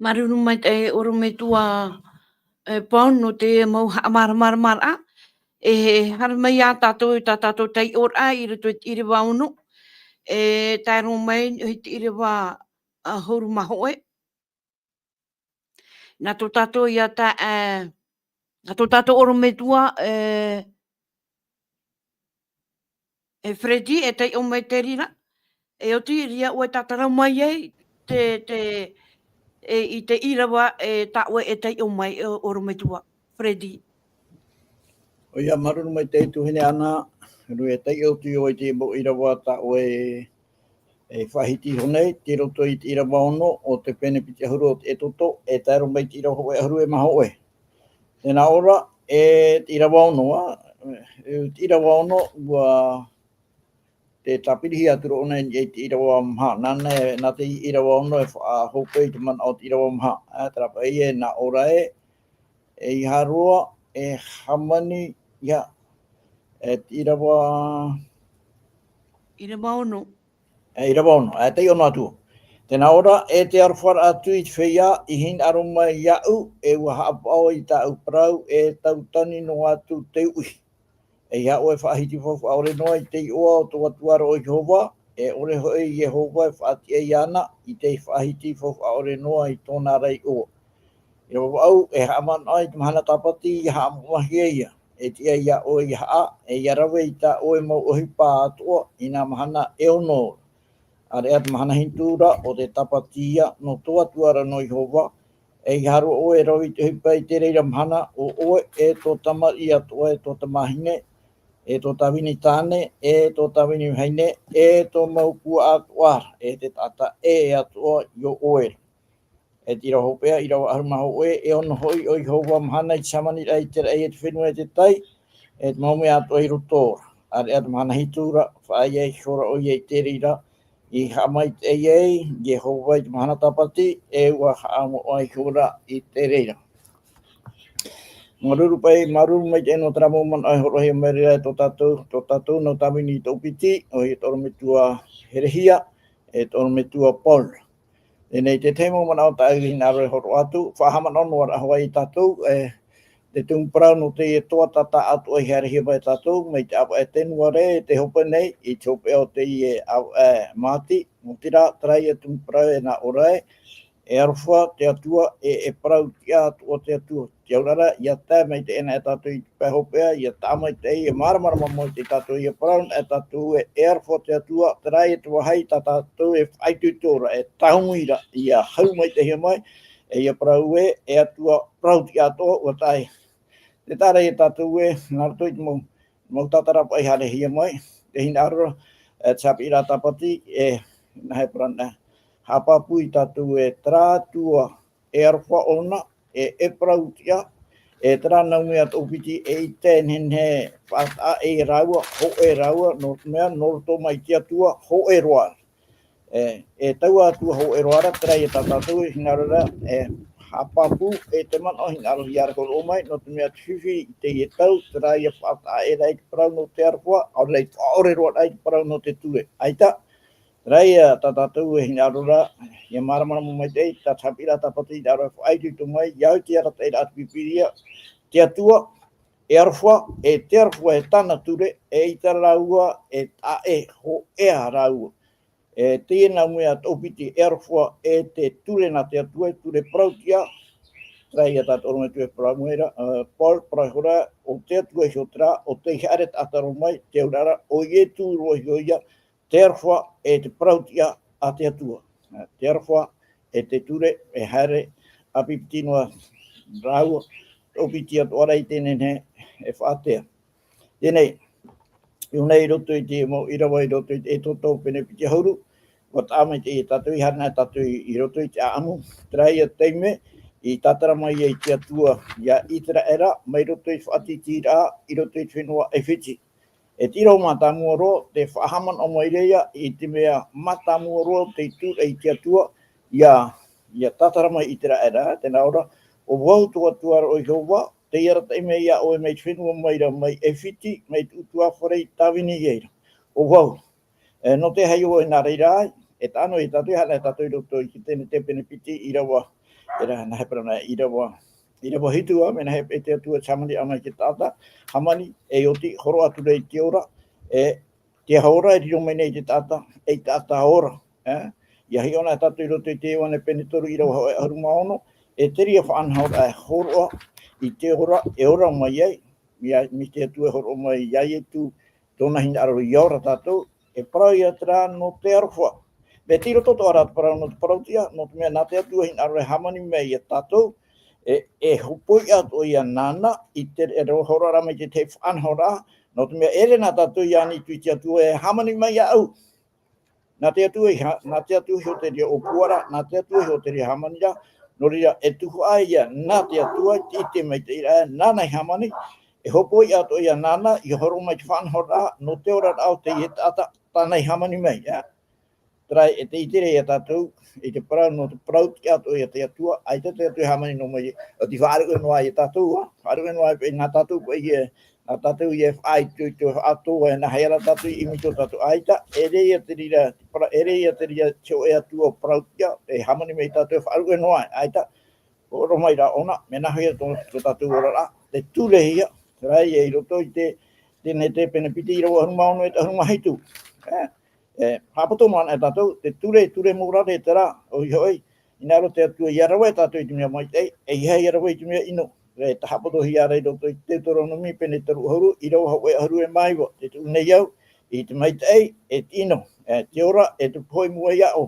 Māuruuru maitaʻi e ʻorometua, e, Paul, nō te mau haʻamāramaramaraʻa. E haere mai ia tātou, tā tātou taiʻoraʻa i roto i te ʻīrava ono, e tae roa mai i te ʻīrava, a, ʻahuru mā hōʻē. Nā tō tātou ia tā, e, nā tō tātou ʻorometua, e, e Freddy, e taiʻo mai te reira, e oti i reira ʻoe e tātarau mai ai te, te, e, i te ʻīrava, e, tā ʻoe e taiʻo mai, e, ʻorometua Freddy. ʻOia, māuruuru maitaʻi tuahine Ana, nō te taiʻo atu i te mau ʻīrava tā ʻoe e faʻahiti iho nei, tei roto i te ʻīrava ono o te pene piti ʻahuru o te Exodo, e tae roa mai i te ʻīrava hōʻē ʻahuru mā hōʻē. Tē nā ʻō ra, e te ʻīrava ono, a, e te ʻīrava ono, ʻua, tē tāpirihia atu ra ʻōna i te ʻīrava maha, nā, nā, nā te ʻīrava ono e faʻahoperaʻa i te manaʻo o te ʻīrava maha, a, terā paʻi e nā ʻō ra e, ʻeiaha roa e hāmani ia, e te ʻīrava ʻīrava ono. E, ʻīrava ono, e, taiʻo noa atu. Tē nā ʻō ra, e te aroha atu i te feiā i hinaʻaro mai iāʻu, e ʻua haʻapaʻo i tāʻu parau, e tautani noa atu te uʻi. ʻEiaha ʻoe e faʻahiti faufaʻa ʻore noa i te iʻoa o tō Atua ra ʻo Iehova, e ʻore hoʻi Iehova e faʻatiʻa iāna i te faʻahiti faufaʻa ʻore noa i tōna ra iʻoa. ʻĪrava vaʻu, e haʻamanaʻo i te mahana Tāpati ʻia haʻamoʻahia ia, e tiʻa ia ʻoe ʻia haʻa, e ʻia rave i tā ʻoe mau ʻohipa atoʻa i nā mahana e ono. ʻĀreʻa te mahana hitu ra ʻo te Tāpati ia nō tō Atua ra nō Iehova, ʻeiaha roa ʻoe e rave i te ʻohipa i te reira mahana, ʻo ʻoe, e tō tamariʻi atoʻa, e tō tamāhine, e tō tāvini tāne, e tō tāvini vahine, e tō mau puaʻa atoʻa, e te taʻata ʻē atoʻa i ʻō ʻoe ra. E te ʻīrava hopeʻa, ʻīrava ʻahuru mā hōʻē, e ono hoʻi ʻo Iehova mahana i te hāmaniraʻa i te raʻi, e te fenua, e te tai, e te mau mea atoʻa i roto ra. ʻĀreʻa te mahana hitu ra, faʻaea iho ra ʻoia i te reira, i haʻamaitaʻi ai Iehova i te mahana Tāpati, e ʻua haʻamoʻa iho ra i te reira. Māuruuru paʻi, māuruuru maitaʻi nō terā mau manaʻo e hōroʻahia mai ra e tō tātou, tō tātou nau tāvini i tō piti, ʻoia tō ʻorometua Herehia, e tō ʻorometua Paul. Teie nei te tahi mau manaʻo tāʻu i hinaʻaro e hōroʻa atu, faʻahaʻamanaʻo noa ra hoʻi tātou, e, te tumu parau nō teie toa tātaʻatoʻa i haerehia mai tātou, mai te ʻāvaʻe Tenuare, e te hope nei, i te hopeʻa o teie ʻāvaʻe Māti, nō terā, terā ia tumu parau e nā ʻō ra e, e aroha te Atua, e, e parau tiʻa atoʻa te Atua. Te auraʻa, ʻia tae maitaʻi na e tātou i te pae hopeʻa, ʻia tae maitaʻi, ʻia māramarama maitaʻi tātou, ʻia parau na e tātou ē, e aroha te Atua, terā ia te vāhi tā tātou e faʻaitoito ra, e tāmau ra, ʻia hau maitaʻi mai, e ʻia parau ē, e Atua parau tiʻa atoʻa, ʻua tae. Tē taʻa ra ia tātou ē, nā roto i te mau, mau tātarahapa i haerehia mai, te hinaʻaro, e, te haʻapiʻiraʻa tāpati, e, nā hea parau na, haʻapāpū ia tātou ē, terā Atua, e aroha ʻōna, e, e parau tiʻa, e terā nau mea toʻopiti, e ʻite e nehenehe faʻataʻa e rāua, hōʻē rāua, nō te mea, nō roto mai te Atua, hōʻē roa. E, e taua Atua hōʻē roa ra, terā ia tā tātou, hinaʻaro ra, e, haʻapāpū, e te manaʻo, hinaʻaro ʻia hōroʻa mai, nō te mea te fifi i teie tau, terā ia faʻataʻa e rā i te parau nō te aroha, ʻaore rā i te faʻaʻore roa rā i te parau nō te ture. ʻAita, terā ia tā tātou e hinaʻaro ra, ʻia māramarama maitaʻi, tā te haʻapiʻiraʻa tāpati hinaʻaro e faʻaitoito mai, ʻia au i te arataʻiraʻa a te Pīpīria, te Atua, e aroha, e te aroha e tāna ture, eʻita rāua, e taʻe hōʻē rāua. E teie nau mea toʻopiti e aroha, e te ture nā te Atua, e ture parau tiʻa, terā ia tā te ʻorometua e parau mai ra, e, Paul, parau iho ra, ʻo te Atua iho terā, ʻo tei haere taʻata roa mai, te auraʻa ra, ʻo Ietu roa iho ia, te aroha, e te parau tiʻa a te Atua. E, te aroha, e te ture, e haere, ʻāpipiti noa rāua, toʻopiti atoʻa ra i teie nei, e faʻatea. Teie nei, i ʻō nei i roto i te mau ʻīrava i roto i te Exodo pene piti ʻahuru, ʻua taʻa mai te, ia tātou i haere na tātou i, i roto i te ʻāʻamu, terā ia taime, i tātara mai ai te Atua ia Iteraera, mai roto i te faʻatītīraʻa, i roto i te fenua ʻAifiti. E tīrau mātāmua roa, te faʻahaʻamanaʻo mai ra ia, i te mea mātāmua roa, tei tūraʻi te Atua, ia, ia tātara mai Iteraera, tē nā ʻō ra, ʻo vau tō Atua ra ʻo Iehova, tei arataʻi mai iā ʻoe mai te fenua mai ra, mai ʻAifiti, mai te ʻutuāfare i tāvini ai ra. ʻO vau. E, nō te aha ʻoe nā reira ai, e taʻa noa ia tātou, e haere tātou i roto i te Tenete pene piti ʻīrava, e rā, nā hea parau na, ʻīrava, ʻīrava hitu ā, mea nā hea e te Atua te hāmani mai te taʻata, hāmani, e oti, hōroʻa atu ra i te ora, e, te aha ora e riro mai nei te taʻata, e taʻata ora, e? ʻIa hiʻo na tātou i roto i te Ioane pene toru ʻīrava hōʻē ʻahuru mā ono, e te reira faʻanahoraʻa e hōroʻa i te ora, e ora mai ai, ia, mai te Atua e hōroʻa mai iā Ietu, tōna hinaʻaro ʻia ora tātou, e parau ia terā nō te aroha. Mea tei roto atoʻa ra te parau nō te parau tiʻa, nō te mea nā te Atua hinaʻaro e hāmani mai ia tātou, e, e hōpoiʻa atoʻa ia nāna, i te, e hōroʻa ra mai te tahi faʻanahoraʻa, nō te mea ʻere na tātou i ani atu i te Atua e hāmani mai iāʻu. Nā te Atua iho, nā te Atua iho te reira ʻōpuaraʻa, nā te Atua iho te reira hāmaniraʻa, nō reira e tuhaʻa ia, nā te Atua, te ʻite maitaʻi ra, nāna i hāmani, e hōpoiʻa atoʻa ia nāna, ʻia hōroʻa mai te faʻanahoraʻa, nō te oraraʻa o teie taʻata, tāna i hāmani mai, ā. Terā e te ʻite ra ia tātou, i te parau, nō te parau tiʻa atoʻa ia te Atua, ʻaita te Atua e hāmani noa mai, ʻo tei faʻaruʻe noa ia tātou, ā, faʻaruʻe noa i nā tātou paʻi, e, nā tātou e faʻaitoito, e faʻatoʻa, e nā hea rā tātou i ʻimi i tō tātou ʻaita, ʻere ia te reira, te para-, ʻere ia te reira te hōʻē Atua parau tiʻa, e hāmani mai tātou e faʻaruʻe noa, ʻaita, hōroʻa mai rā ʻōna, mea nā hea tō, tō tātou oraraʻa, te ture ia, terā ia i roto i te, Tenete pene piti ʻīrava ʻahuru mā ono e te ʻahuru mā hitu. E, e, haʻapoto noa anaʻe tātou, te ture, ture mau rare terā, ʻoia hoʻi, hinaʻaro te Atua ʻia rave tātou i te mea maitaʻi, ʻeiaha ʻia rave i te mea ʻino. E, tē haʻapotohia ra i roto i te Teuteronome pene toru ʻahuru, ʻīrava hōʻē ʻahuru e mā iva, tē tuʻu nei au, i te maitaʻi, e te ʻino, e, te ora, e te pohe i mua iāʻu.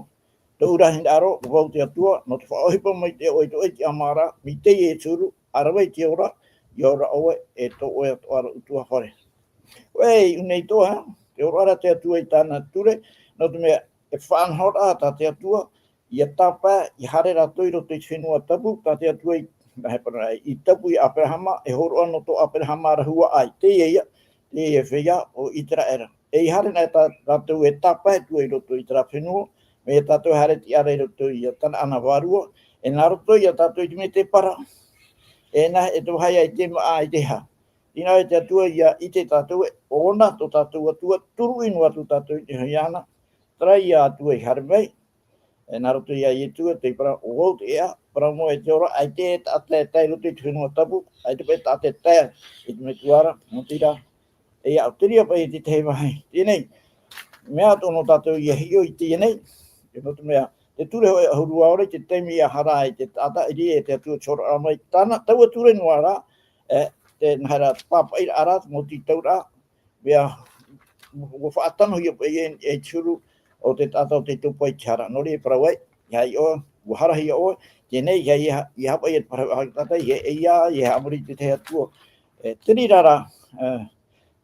Tōʻu ra hinaʻaro, ʻo vau te Atua, nō te faʻaʻohipa maitaʻi ʻoe i tō ʻoe tiʻamāraʻa, mai teie e te huru, ʻa rave i te ora, ʻia ora ʻoe, e tō ʻoe atoʻa ra ʻutuāfare. ʻOia, i ʻō nei atoʻa, tē hōroʻa ra te Atua i tāna ture, nō te mea, e faʻanahoraʻa tā te Atua, ʻia tāpae, ʻia haere rātou i roto i te fenua tapu, tā te Atua i, nā hea parau na, i tapu ia Aperahama, e hōroʻa nō tō Aperahama ra huaʻai, teie ia, teie feiā ʻo Iteraera. E ʻia haere anaʻe tā, rātou e tāpae atu ai i roto i terā fenua, mai ia tātou e haere tiʻa ra i roto ia Kanaana vārua, e nā roto ia tātou i te mētēpara, e nā, e te vāhi ʻaita e maʻa ʻaita e hā. Tē nā ʻō te Atua ʻia ʻite tātou ē, ʻo ʻōna tō tātou Atua, turuʻi noa atu tātou i te hōʻē iāna, terā ia Atua i haere mai, e nā roto ia Ietu, tē parau, ʻo vau te ʻēʻa, parau mau e te ora, ʻaita e taʻata e tae i roto i te fenua tapu, ʻaita paʻi taʻata e tae i te metua ra, nō te reira, e ʻia ʻoto ria paʻi i te tahi vāhi. Teie nei, mea atoʻa nō tātou ʻia hiʻo i teie nei, e nō te mea, Te ture hōʻē ʻahuru ʻaore, te taime ia hara ai te taʻata, ʻeʻere e te Atua te hōroʻaraʻa mai, tāna, taua ture noa rā, e, te nāhea rā, te pāpaʻiraʻa rā, te mau tītauraʻa, mea, ʻua faʻatanohia paʻi e, e te huru o te taʻata o te tōpā i te hara. Nō reira e parau ai, ʻeiaha ʻoe, ʻua harahia ʻoe, teie nei, ʻeiaha, ʻeiaha paʻi e te parau a te taʻata, ʻeiaha, ʻeiaha, ʻeiaha a muri i te tahi atua. E, te reira rā, e,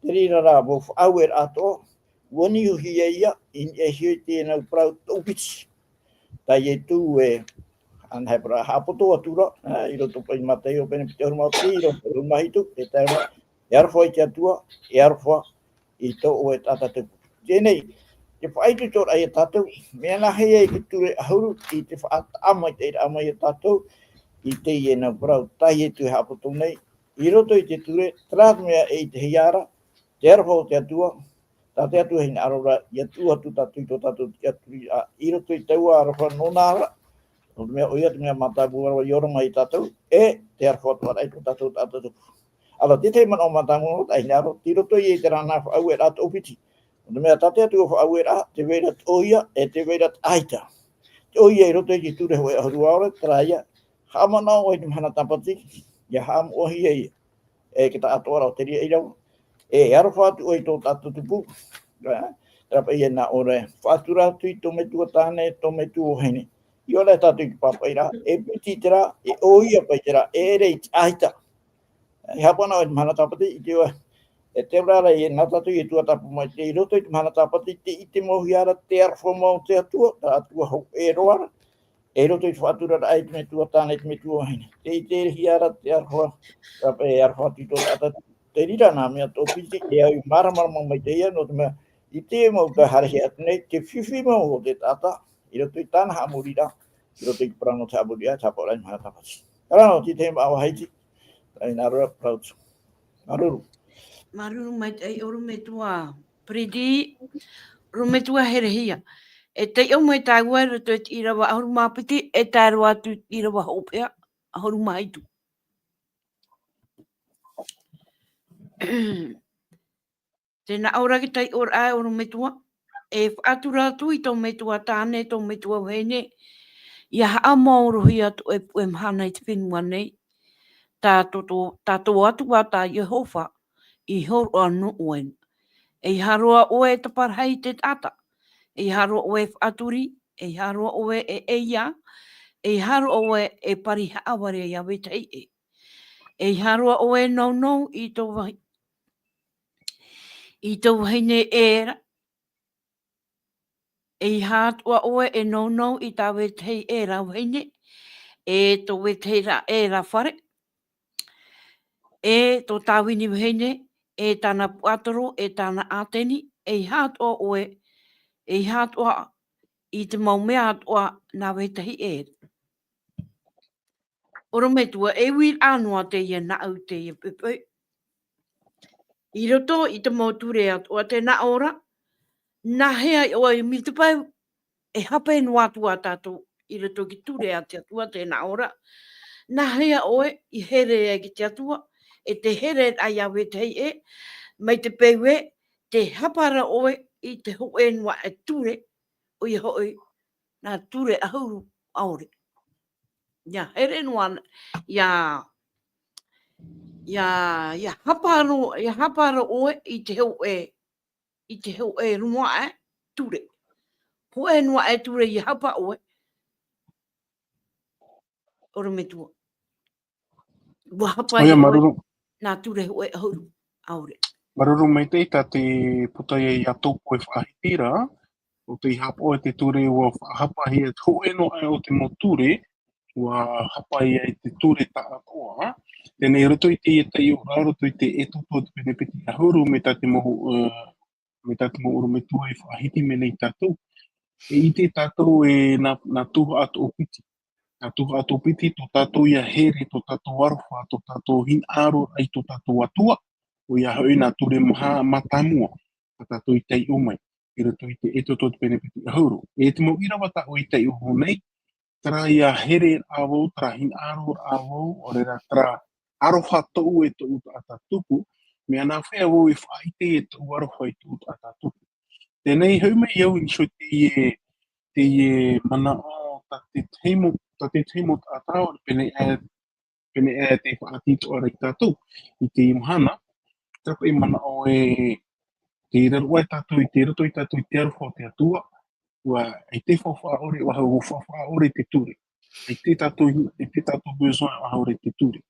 te reira rā, mau faʻaueraʻa atoʻa, ʻua niuhia ia, i niʻa iho i teie nau parau toʻopiti. Tā Ietu e, ʻanaʻe parau, haʻapoto atu ra, e, i roto paʻi i Mataio pene piti ʻahuru mā piti, ʻahuru mā hitu, e tae ra, e aroha i te Atua, e aroha i tō ʻoe taʻata tupu. Teie nei, te faʻaitoitoraʻa ia tātou, mea nāhea i te ture ʻahuru, i te faʻataʻa mai, te ʻaʻiraʻa mai ia tātou, i teie nau parau, tā Ietu e haʻapoto nei, i roto i te ture, terā te mea e ʻitehia ra, te aroha o te Atua, tā te Atua e hinaʻaro ra, ʻia tuʻu atu tātou i tō tātou tiʻaturi, ā, i roto i taua aroha nōna ra, nō te mea ʻoia te mea mātāmua roa i ora mai ia tātou, e te aroha atoʻa ra i tō tātou taʻata tupu. Ānei, te tahi manaʻo mātāmua roa, e hinaʻaro, tei roto ia i terā nā faʻaueraʻa toʻopiti. Nō te mea tā te Atua faʻaueraʻa, tē vai ra te ʻoia, e tē vai ra te ʻaita. Te ʻoia i roto i te ture hōʻē ʻahuru ʻaore, terā ia, haʻamanaʻo ʻoe i te mahana tāpati, ʻia haʻamoʻahia ia. E te taʻatoʻaraʻa o te reira ʻīrava. E aroha atu ʻoe i tō tātou tupu. E, terā paʻi e nā ʻō ra, faʻatura atu i tō metua tāne, tō metua vahine. ʻIa ora tātou i te pāpaʻiraʻa, e piti terā, e ʻoia paʻi terā, e ʻere i te ʻaita. E haʻamanaʻo ʻoe i te mahana tāpati, i te ʻoe. E te reira rā, e nā tātou e tuatāpapa mai, tei roto i te mahana tāpati, tē ʻite mau hia ra te aroha mau o te Atua, te Atua hōʻē roa ra. E roto i te faʻaturaraʻa i te metua tāne, i te metua vahine. Tē ʻitehia ra te aroha, e aroha atu i tō taʻata, te reira nā mea toʻopiti, e au i māramarama maitaʻi ia, nō te mea, i te mau tau haerehia atu nei, te fifi mau o te taʻata, i roto i tāna haʻamoriraʻa, i roto i te parau nō te haʻamoriraʻa, te haʻapaʻoraʻa i te mahana tāpati. Terā nō te tahi mau vāhi iti, e hinaʻaro ra, parau atu. Māuruuru. Māuruuru maitaʻi ʻorometua Pretty, ʻorometua Herehia. E taiʻo mai tāua i roto i te ʻīrava ʻahuru mā piti, e tae roa atu i te ʻīrava hopeʻa ʻahuru mā hitu. Tē nā ʻō ra te taiʻoraʻa e ʻorometua, e faʻatura atu i tō metua tāne, tō metua vahine, ʻia haʻamaorohia tō ʻoe puʻe mahana i te fenua nei, tā tō, tō, tā tō Atua tā Iehova i hōroʻa nō ʻoe. ʻEiaha roa ʻoe e taparahi i te taʻata, ʻeiaha roa ʻoe e faʻaturi, ʻeiaha roa ʻoe e ʻeiā, ʻeiaha roa ʻoe e pari haʻavare ia vetahi ʻē. ʻEiaha roa ʻoe e nounou i tō vahi-, i tō vahine ʻē ra, ʻeiaha atoʻa ʻoe e nounou i tā vetahi ʻē ra vahine, e tō vetahi ra ʻē ra fare, e tō tāvini vahine, e tāna puaʻatoro, e tāna ʻāteni, ʻeiaha atoʻa ʻoe, ʻeiaha atoʻa i te mau mea atoʻa nā vetahi ʻē ra. ʻOrometua, e uiraʻa noa teie nāʻu teie poʻipoʻi. I roto i te mau ture atoʻa, tē nā ʻō ra, nāhea ʻoe, mai te peu e hape noa atu ā tātou i roto i te ture a te Atua, tē nā ʻō ra, nāhea ʻoe i here ai ki te Atua, e te here ai ia vetahi ʻē, mai te peu ē, tē hapa ra ʻoe i te hōʻē noa e ture, ʻoia hoʻi, nā ture ʻahuru ʻaore. ʻIa here noa, ʻia, ʻia, ʻia hapa ro-, ʻia hapa ra ʻoe i te hōʻē, i te hōʻē noa e ture. Hōʻē noa e ture ʻia hapa ʻoe. ʻOrometua. ʻUa hapa ʻoia, ʻoe, māuruuru. Nā ture hōʻē ʻahuru ʻaore. Māuruuru maitaʻi tā te puta ia i a tō poʻe faʻahiti ra, ʻo tei hapa ʻoe te ture ʻua faʻahapahia, hōʻē noa aʻe o te mau ture, ʻua hapa ia i te ture taʻatoʻa. Teie nei roto i teie taiʻoraʻa, roto i te Exodo te pene piti ʻahuru, mai tā te mau, ē, mai tā te mau ʻorometua i faʻahiti mai nei tātou. E ʻite tātou e nā, nā tuhaʻa toʻopiti. Nā tuhaʻa toʻopiti, tō tātou ia here, tō tātou aroha, tō tātou hinaʻaro i tō tātou Atua, ʻoia hoʻi nā ture maha mātāmua, tā tātou i taiʻo mai, i roto i te Exodo te pene piti ʻahuru. E te mau ʻīrava tāʻu i taiʻo nei, terā ia hereraʻa vau, terā hinaʻaroraʻa vau, ʻo reira terā aroha tōʻu e tōʻu taʻata tupu, mea nāfea vau e faʻaʻite e tōʻu aroha i tōʻu taʻata tupu. Teie nei, hoʻi mai au i niʻa i teie, teie manaʻo, tā te tahi mau, tā te tahi mau taʻata, ʻaore pēnei aʻe, pēnei aʻe te faʻaʻite atoʻa ra ia tātou i teie mahana, terā paʻi manaʻo ē, tei raro aʻe tātou i te, roto ia tātou i te aroha o te Atua, ʻua, ʻaita e faʻaʻore, ʻua hau, ʻua faʻaʻore te ture. ʻAita tātou, ʻaita tātou besoin ʻua haere i te ture.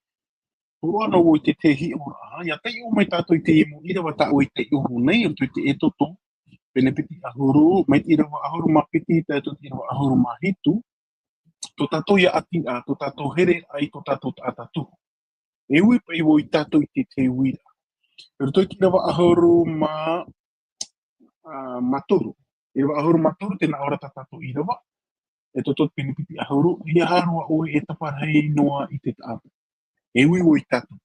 Hōroʻa noa vau i te tahi hiʻoraʻa, ʻia taiʻo mai tātou i te mau ʻīrava tā ʻoe i taiʻo nei, roto i te Exodo, pene piti ʻahuru, mai te ʻīrava ʻahuru mā piti, tae atu i te ʻīrava ʻahuru mā hitu, tō tātou ʻia ʻati, ā, tō tātou here ai tō tātou taʻata tupu. E ui paʻi vau ia tātou i te, te uiraʻa. Roto i te ʻīrava ʻahuru mā, ā, mā toru. ʻĪrava ʻahuru mā toru, tē nā ʻō ra tā tātou ʻīrava. Exodo pene piti ʻahuru, ʻeiaha roa ʻoe e taparahi noa i te taʻata. E ui vau ia tātou.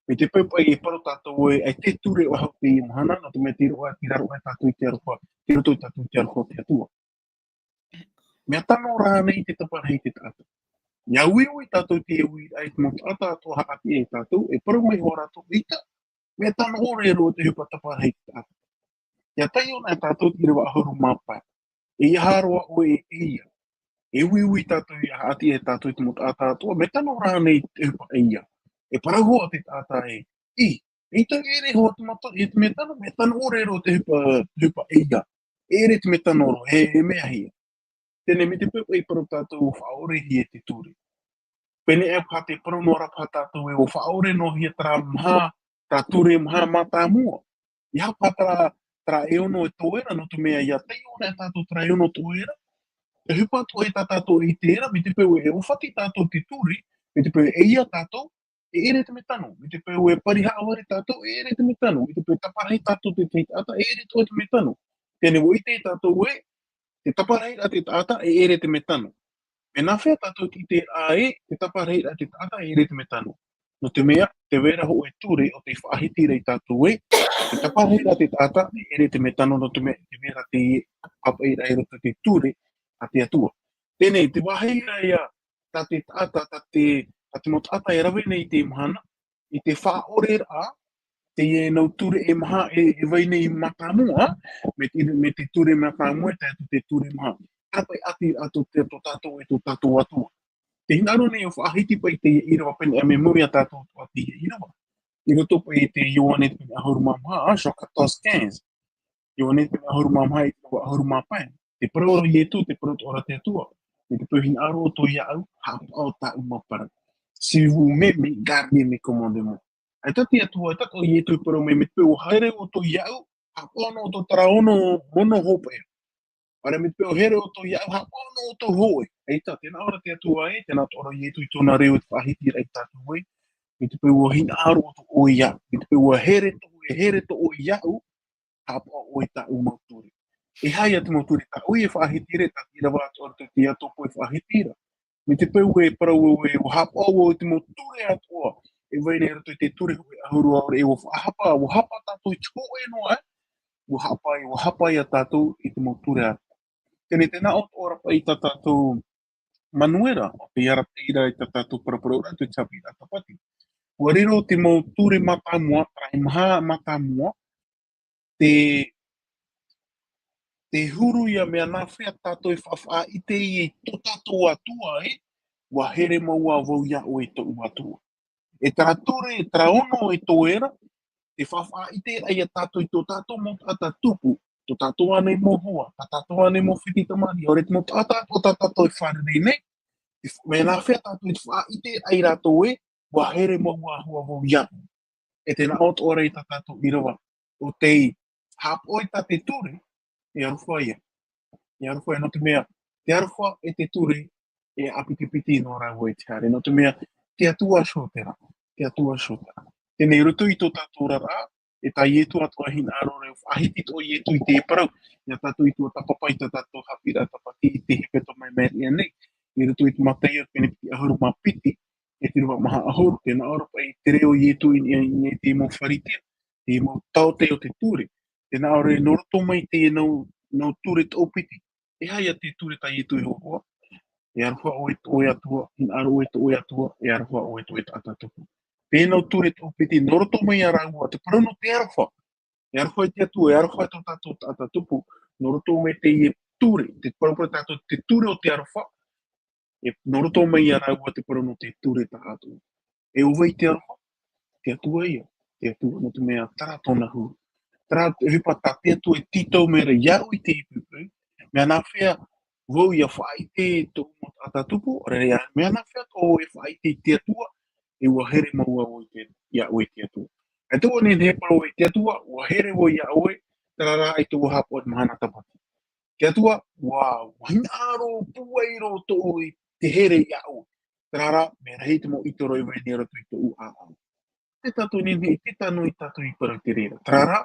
Mai te peu paʻi e parau tātou ē, ʻaita e ture ʻua hau i teie mahana, nō te mea tei raro aʻe, tei raro aʻe tātou i te aroha, tei roto ia tātou i te aroha o te Atua. Mea tano rānei te taparahi i te taʻata? ʻIa uiui tātou i te uiraʻa i te mau taʻata atoʻa haʻati ia tātou, e parau mai hoʻi rātou ʻaita, mea tano ʻore roa te ʻohipa taparahi i te taʻata. ʻIa taiʻo na tātou i te ʻīrava ʻahuru mā pae. ʻEiaha roa ʻoe e ʻeiā. E uiui tātou ʻia haʻati ia tātou i te mau taʻata atoʻa, mea tano rānei te ʻohipa ʻeiā? E parau hoʻi te taʻata ē, ʻī, ʻaita e ʻere hoʻi te mea ta-, e te mea tano, mea tano ʻore roa te ʻohipa, te ʻohipa ʻeiā. E ʻere te mea tano roa, e, e mea hia. Teie nei mai te peu e parau tātou ʻua faʻaʻorehia te ture. Pēnei aʻe paha te parau noa ra paha tātou ē ʻua faʻaʻore noa hia terā maha, terā ture maha mātāmua. ʻEiaha paha terā, terā e ono e toe ra, nō te mea ʻia taiʻo na tātou terā e ono toe ra. Te ʻohipa atoʻa tā tātou e ʻite ra, mai te peu e ʻōfati tātou i te ture, mai te peu e ʻeiā tātou, e ʻere te mea tano. Mai te peu e pari haʻavare tātou, e ʻere te mea tano. Mai te peu e taparahi tātou i te tahi taʻata, e ʻere atoʻa te mea tano. Teie nei ʻua ʻite tātou ē, te taparahiraʻa i te taʻata, e ʻere te mea tano. Mea nāfea tātou e ʻite ra ē, te taparahiraʻa i te taʻata, e ʻere te mea tano? Nō te mea, tē vai ra hoʻi e ture ʻo tei faʻahiti ra ia tātou ē, te taparahiraʻa i te taʻata, e ʻere te mea tano, nō te mea, tē vai ra te pāpaʻiraʻa i roto i te ture a te Atua. Teie nei, te vāhi ra ïa, tā te taʻata, tā te, tā te mau taʻata e rave nei i teie mahana, i te faʻaʻoreraʻa, teie nau ture e maha e, e vai nei mātāmua, mai te, mai te ture mātāmua, tae atu i te ture maha. Terā paʻi ʻati atu te, tō tātou e tō tātou Atua. Tē hinaʻaro nei ʻo faʻahiti paʻi teie ʻīrava pēnei aʻe mai ia tātou atoʻa teie ʻīrava. I roto paʻi i te Ioane pene ʻahuru mā maha, Jean quatorze quinze. Ioane pene ʻahuru mā maha, i te ʻīrava ʻahuru mā pae. Te parau ra Ietu, te parau atoʻa ra te Atua. Mai te peu e hinaʻaro ʻoutou iāʻu, haʻapaʻo tāʻu mau parau. Si vous m'aimez, gardez mes commandements. ʻAita te Atua, ʻaita ʻo Ietu e parau mai, mai te peu ʻua haere ʻoutou iāʻu, haʻapaʻo noa ʻoutou terā ono, ono hopeʻa. ʻAore mai te peu ʻua haere ʻoutou iāʻu, haʻapaʻo noa ʻoutou hōʻē. ʻAita, tē nā ʻō ra te Atua ē, tē nā ʻō ra Ietu i tōna reo i te faʻahitiraʻa ia tātou ē. Mai te peu ʻua hinaʻaro ʻoutou ʻoe iāʻu, mai te peu ʻua haere tō, ʻua haere tō ʻoe iāʻu, haʻapaʻo ʻoe i tāʻu mau ture. E aha ïa te mau ture tā ʻoe e faʻahiti ra, tā te ʻīrava atoʻa ra te Iakobo e faʻahiti ra. Mai te peu e parau ē, ʻua haʻapaʻo vau i te mau ture atoʻa e vai nei i roto i te ture hōʻē ʻahuru ʻaore, e ʻua faʻahapa, ʻua hapa tātou i te hōʻē noa, ē? ʻUa hapa, ʻua hapa ïa tātou i te mau ture atoʻa. Teie nei, tē nā ʻō atoʻa ra paʻi tā tātou Manuera, ʻo tei arataʻi ra i tā tātou paraparau ra, te chapter Tāpati. ʻUa riro te mau ture mātāmua, terā e maha mātāmua, te, te huru ïa mea nāfea tātou e faʻaʻite i tō tātou Atua ē, ʻua here mau vau iā ʻoe e tōʻu Atua. E terā ture, e terā ono e toe ra, te faʻaʻiteraʻa ia tātou i tō tātou mau taʻata tupu, tō tātou ānei mau hoa, tā tātou ānei mau fiti tamariʻi, ʻaore te mau taʻata atoʻa tā tātou e fārerei nei, te f-, mea nāfea tātou e faʻaʻite ai rātou ē, ʻua here mau vau iāʻu. E tē nā ʻō atoʻa ra i tā tātou ʻīrava, ʻo tei haʻapaʻo i tā te ture, e aroha ïa. E aroha ïa, nō te mea, te aroha e te ture, e ʻāpitipiti noa rāua i te haere. Nō te mea, te Atua seʻi terā, te Atua seʻi terā. Teie nei, i roto i tō tātou oraraʻa, e tā Ietu atoʻa e hinaʻaro ra, faʻahiti atoʻa Ietu i te parau, ia tātou i tuatāpapa i tā tātou haʻapiʻiraʻa Tāpati i te hepetoma i maʻiri aʻe nei, i roto i te Mataio pene piti ʻahuru mā piti, e te ʻīrava maha ʻahuru, tē nā ʻō ra paʻi te reo o Ietu i, i, i te mau Pharisea, te mau taote o te ture. Tē nā ʻō ra, nō roto mai teie nau, nau ture toʻopiti. E aha ïa te ture tā Ietu e hōroʻa? E aroha ʻoe i tō ʻoe Atua, hinaʻaro ʻoe i tō ʻoe Atua, e aroha ʻoe i tō ʻoe taʻata tupu. Teie nau ture toʻopiti, nō roto mai ia rāua, te parau nō te aroha. E aroha i te Atua, e aroha i tō tātou taʻata tupu, nō roto mai teie ture, te parau paʻi tātou, te ture o te aroha, E, nō roto mai iā rāua te parau nō te ture taʻatoʻa. E ʻo vai te aroha? Te Atua ia. Te Atua, nō te mea, terā tōna huru. Terā, e ʻohipa tā te Atua e tītau mai ra iāʻu i teie poʻipoʻi. Mea nāfea vau ʻia faʻaʻite i tōʻu mau taʻata tupu, ʻaore rā, mea nāfea tō e faʻaʻite i te Atua, e ʻua here mau vau i te, iāʻu i te Atua. E tō ʻoe nei e parau i te Atua, ʻua here vau iā ʻoe, terā rā i tōʻu haʻapaʻo i te mahana tāpati. Te Atua, ʻua, ʻua hinaʻaro pūai roa tōʻu i te here iā ʻoe. Terā rā, mea rahi te mau ʻītorō e vai nei i roto i tōʻu ʻāʻau. Te tātou nei, nei, te tano i tātou i parau te reira. Terā rā,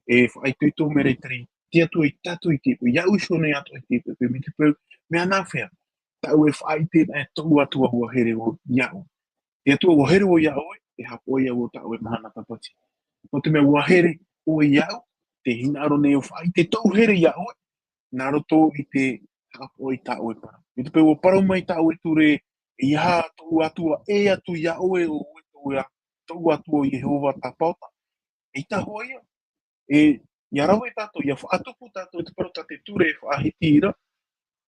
e faʻaitoito mai ra i te reira, te Atua i tātou i te, iāʻu iho nei atoʻa i te, te, te, te, mea nāfea, tāʻu e faʻaʻite na e tōʻu Atua ʻua here vau iāʻu. Te Atua ʻua here vau iā ʻoe, e haʻapaʻo ia vau tāʻu e mahana tāpati. Nō te mea ʻua here ʻoe iāʻu, tē hinaʻaro nei ʻoe faʻaʻite tōʻu here iā ʻoe, nā roto i te haʻapaʻo i tā ʻoe parau. I te peu ʻua parau mai tā ʻoe ture, ʻeiaha tōʻu Atua ʻē atu iā ʻoe, ʻo ʻoe tōʻu, tōʻu Atua ʻo Iehova Tāpaota. ʻEita hoʻi ia. E, ʻia rave tātou, ʻia faʻatupu tātou i te parau tā te ture e faʻahiti ra,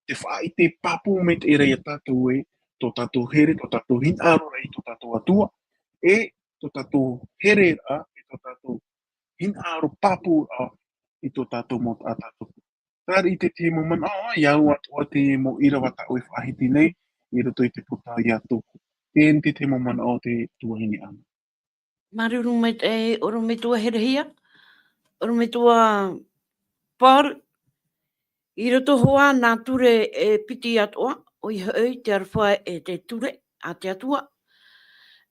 te faʻaʻite pāpū maitaʻi ra iā tātou ē, tō tātou here, tō tātou hinaʻaro ra i tō tātou Atua, e tō tātou here ra, e tō tātou hinaʻaro pāpū ra i tō tātou mau taʻata tupu. Terā i te tahi mau manaʻo, ʻia au atoʻa te mau ʻīrava tā ʻoe e faʻahiti nei, i roto i te puta iā Tōku. Teie te tahi mau manaʻo te tuahine Ana. Māuruuru maitaʻi, ʻorometua Herehia, ʻorometua Paul, i roto hoʻi nā ture e piti atoʻa, ʻoia hoʻi te aroha e te ture a te Atua.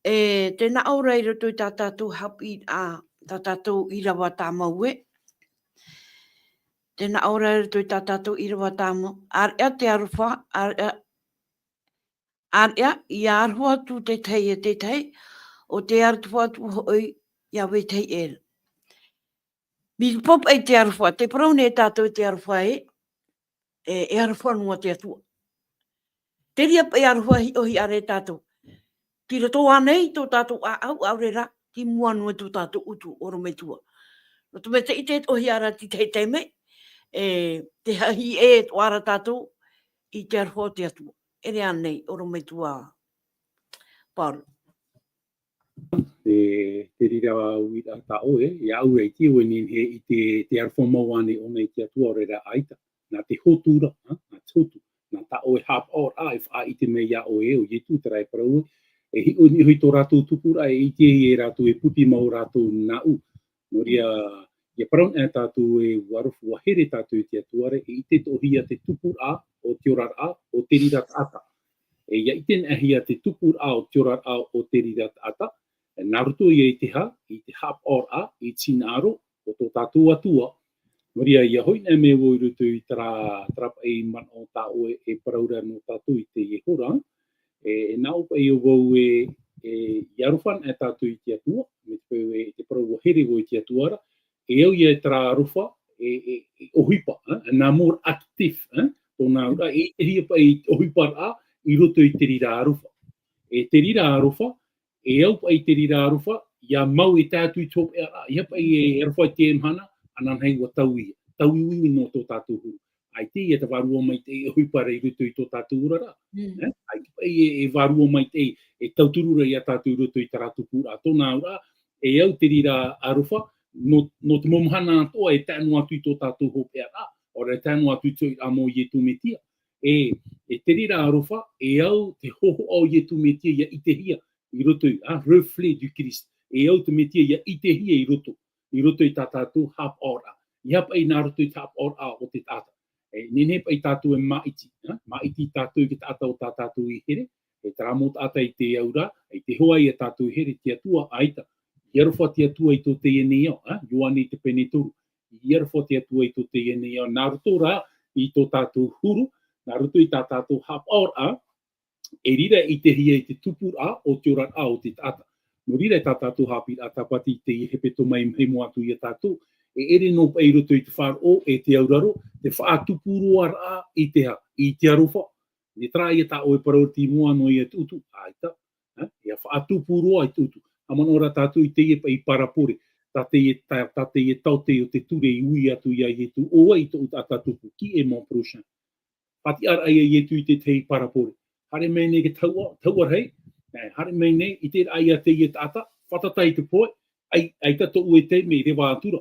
E, tē nā ʻō ra i roto i tā tātou haʻapiʻiraʻa, tā tātou ʻīrava tāmau ē. Tē nā ʻō ra i roto i tā tātou ʻīrava tāmau. ʻĀreʻa te aroha, ʻāreʻa, ʻāreʻa, ʻia aroha atu te tahi e te tahi, ʻo tē aroha atu hoʻi iā vetahi ʻē ra. Mai te pō paʻi te aroha, tē parau nei tātou te aroha ē, e, e aroha noa te Atua. Te reira paʻi aroha hiʻohiʻa ra e tātou. Tei roto ānei tō tātou ʻāʻau, ʻaore rā, tei mua noa tō tātou ʻutu, ʻorometua. Nō te mea tē ʻite atoʻa hia ra te tahi taime, e, tē haʻahiʻi atoʻa ra tātou i te aroha o te Atua. E rave ānei, ʻorometua Paul. E, te reira uiraʻa tā ʻoe, e, iāʻu e ʻite au e nehenehe i te, te aroha mau ānei ʻōna i te Atua, ʻaore rā ʻaita. Nā te hotu ra, ha? Nā te hotu. Nā tā ʻoe haʻapaʻoraʻa e faʻaʻite mai iā ʻoe ē, ʻo Ietu, terā e parau ē, e hiʻo i niʻa hoʻi tō rātou tupuraʻa, e ʻite ai e rātou e pupu mau rātou nāʻu. Nō reira, ʻia parau anaʻe tātou ē, ʻua aroha, ʻua here tātou i te Atua ra, e ʻite atoʻa hia te tupuraʻa o te oraraʻa o te reira taʻata. E ʻia ʻite anaʻe hia te tupuraʻa o te oraraʻa o te reira taʻata, nā roto ia i te hā, i te haʻapaʻoraʻa, i te hinaʻaro o tō tātou Atua. Nō reira, ʻia hoʻi anaʻe mai vau i roto i terā, terā paʻi manaʻo tā ʻoe e parau ra nō tātou i teie hora. E, e nā ʻō paʻi ʻo vau ē, e, ʻia aroha anaʻe tātou i te Atua, mai te peu ē, te parau ʻua here vau i te Atua ra, e au ia e terā aroha, e, e, e ʻohipa, ha? Un amour actif, ha? Tōna auraʻa, e, e ʻitehia paʻi ʻohiparaʻa i roto i te reira aroha. E te reira aroha, e au paʻi te reira aroha, ʻia mau e tae atu i te hopeʻaraʻa, ʻeiaha paʻi e aroha i te mahana, ananahi ʻua tauiui, tauiui nō tō tātou huru. ʻAita ia te vārua maitaʻi e ʻohipa ra i roto i tō tātou oraraʻa. Mm. Eh? ʻAita paʻi e, e vārua maitaʻi e tauturu ra iā tātou i roto i terā tupuraʻa. Tōna auraʻa, e au te reira aroha, nō, nō te mau mahana atoʻa e tae noa atu i tō tātou hopeʻaraʻa, ʻaore rā e tae noa atu i te hoʻiraʻa mau o Ietu Metia. E, e te reira aroha, e au te hōhoʻa o Ietu Metia ʻia ʻitehia i roto i, ah, reflet du Christ. E au te Metia ʻia ʻitehia i roto, i roto i tā tātou haʻapaʻoraʻa. ʻEiaha paʻi nā roto i te haʻapaʻoraʻa o te taʻata. E nehenehe paʻi tātou e māʻiti, ha? Māʻiti tātou i te taʻata o tā tātou i here, e terā mau taʻata i te auraʻa, i te hoa iā tātou i here, te Atua, ʻaita. ʻIa aroha te Atua i tō teie nei ao, ha? Ioane i te pene toru. ʻIa aroha te Atua i tō teie nei ao. Nā roto rā i tō tātou huru, nā roto i tā tātou haʻapaʻoraʻa, e riro i te hia i te tupuraʻa o te oraraʻa o te taʻata. Nō reira tā tātou haʻapiʻiraʻa tāpati i teie hepetoma i mahi mua atu iā tātou, e ʻere noa paʻi i roto i te faʻaroʻo, e te auraro, te faʻatupu roa raʻa i te hā, i te aroha. Nē terā ia tā ʻoe e parau ra i mua noa ia te utu, ʻaita, ha? ʻIa faʻatupu roa i te utu. Haʻamanaʻo rā tātou i teie paʻi parabole, tā teie, tā, tā teie taote o te ture i ui atu iā Ietu, ʻo vai tōʻu taʻata tupu, qui est mon prochain? Faʻatiʻaraʻa ia Ietu i te tahi parabole. Haere mai nei te taua, taua rahi, e, haere mai nei, ʻiteraʻa ia teie taʻata, fātata i te pohe, ʻai, ʻaita tōʻu e taime i reva atu ra.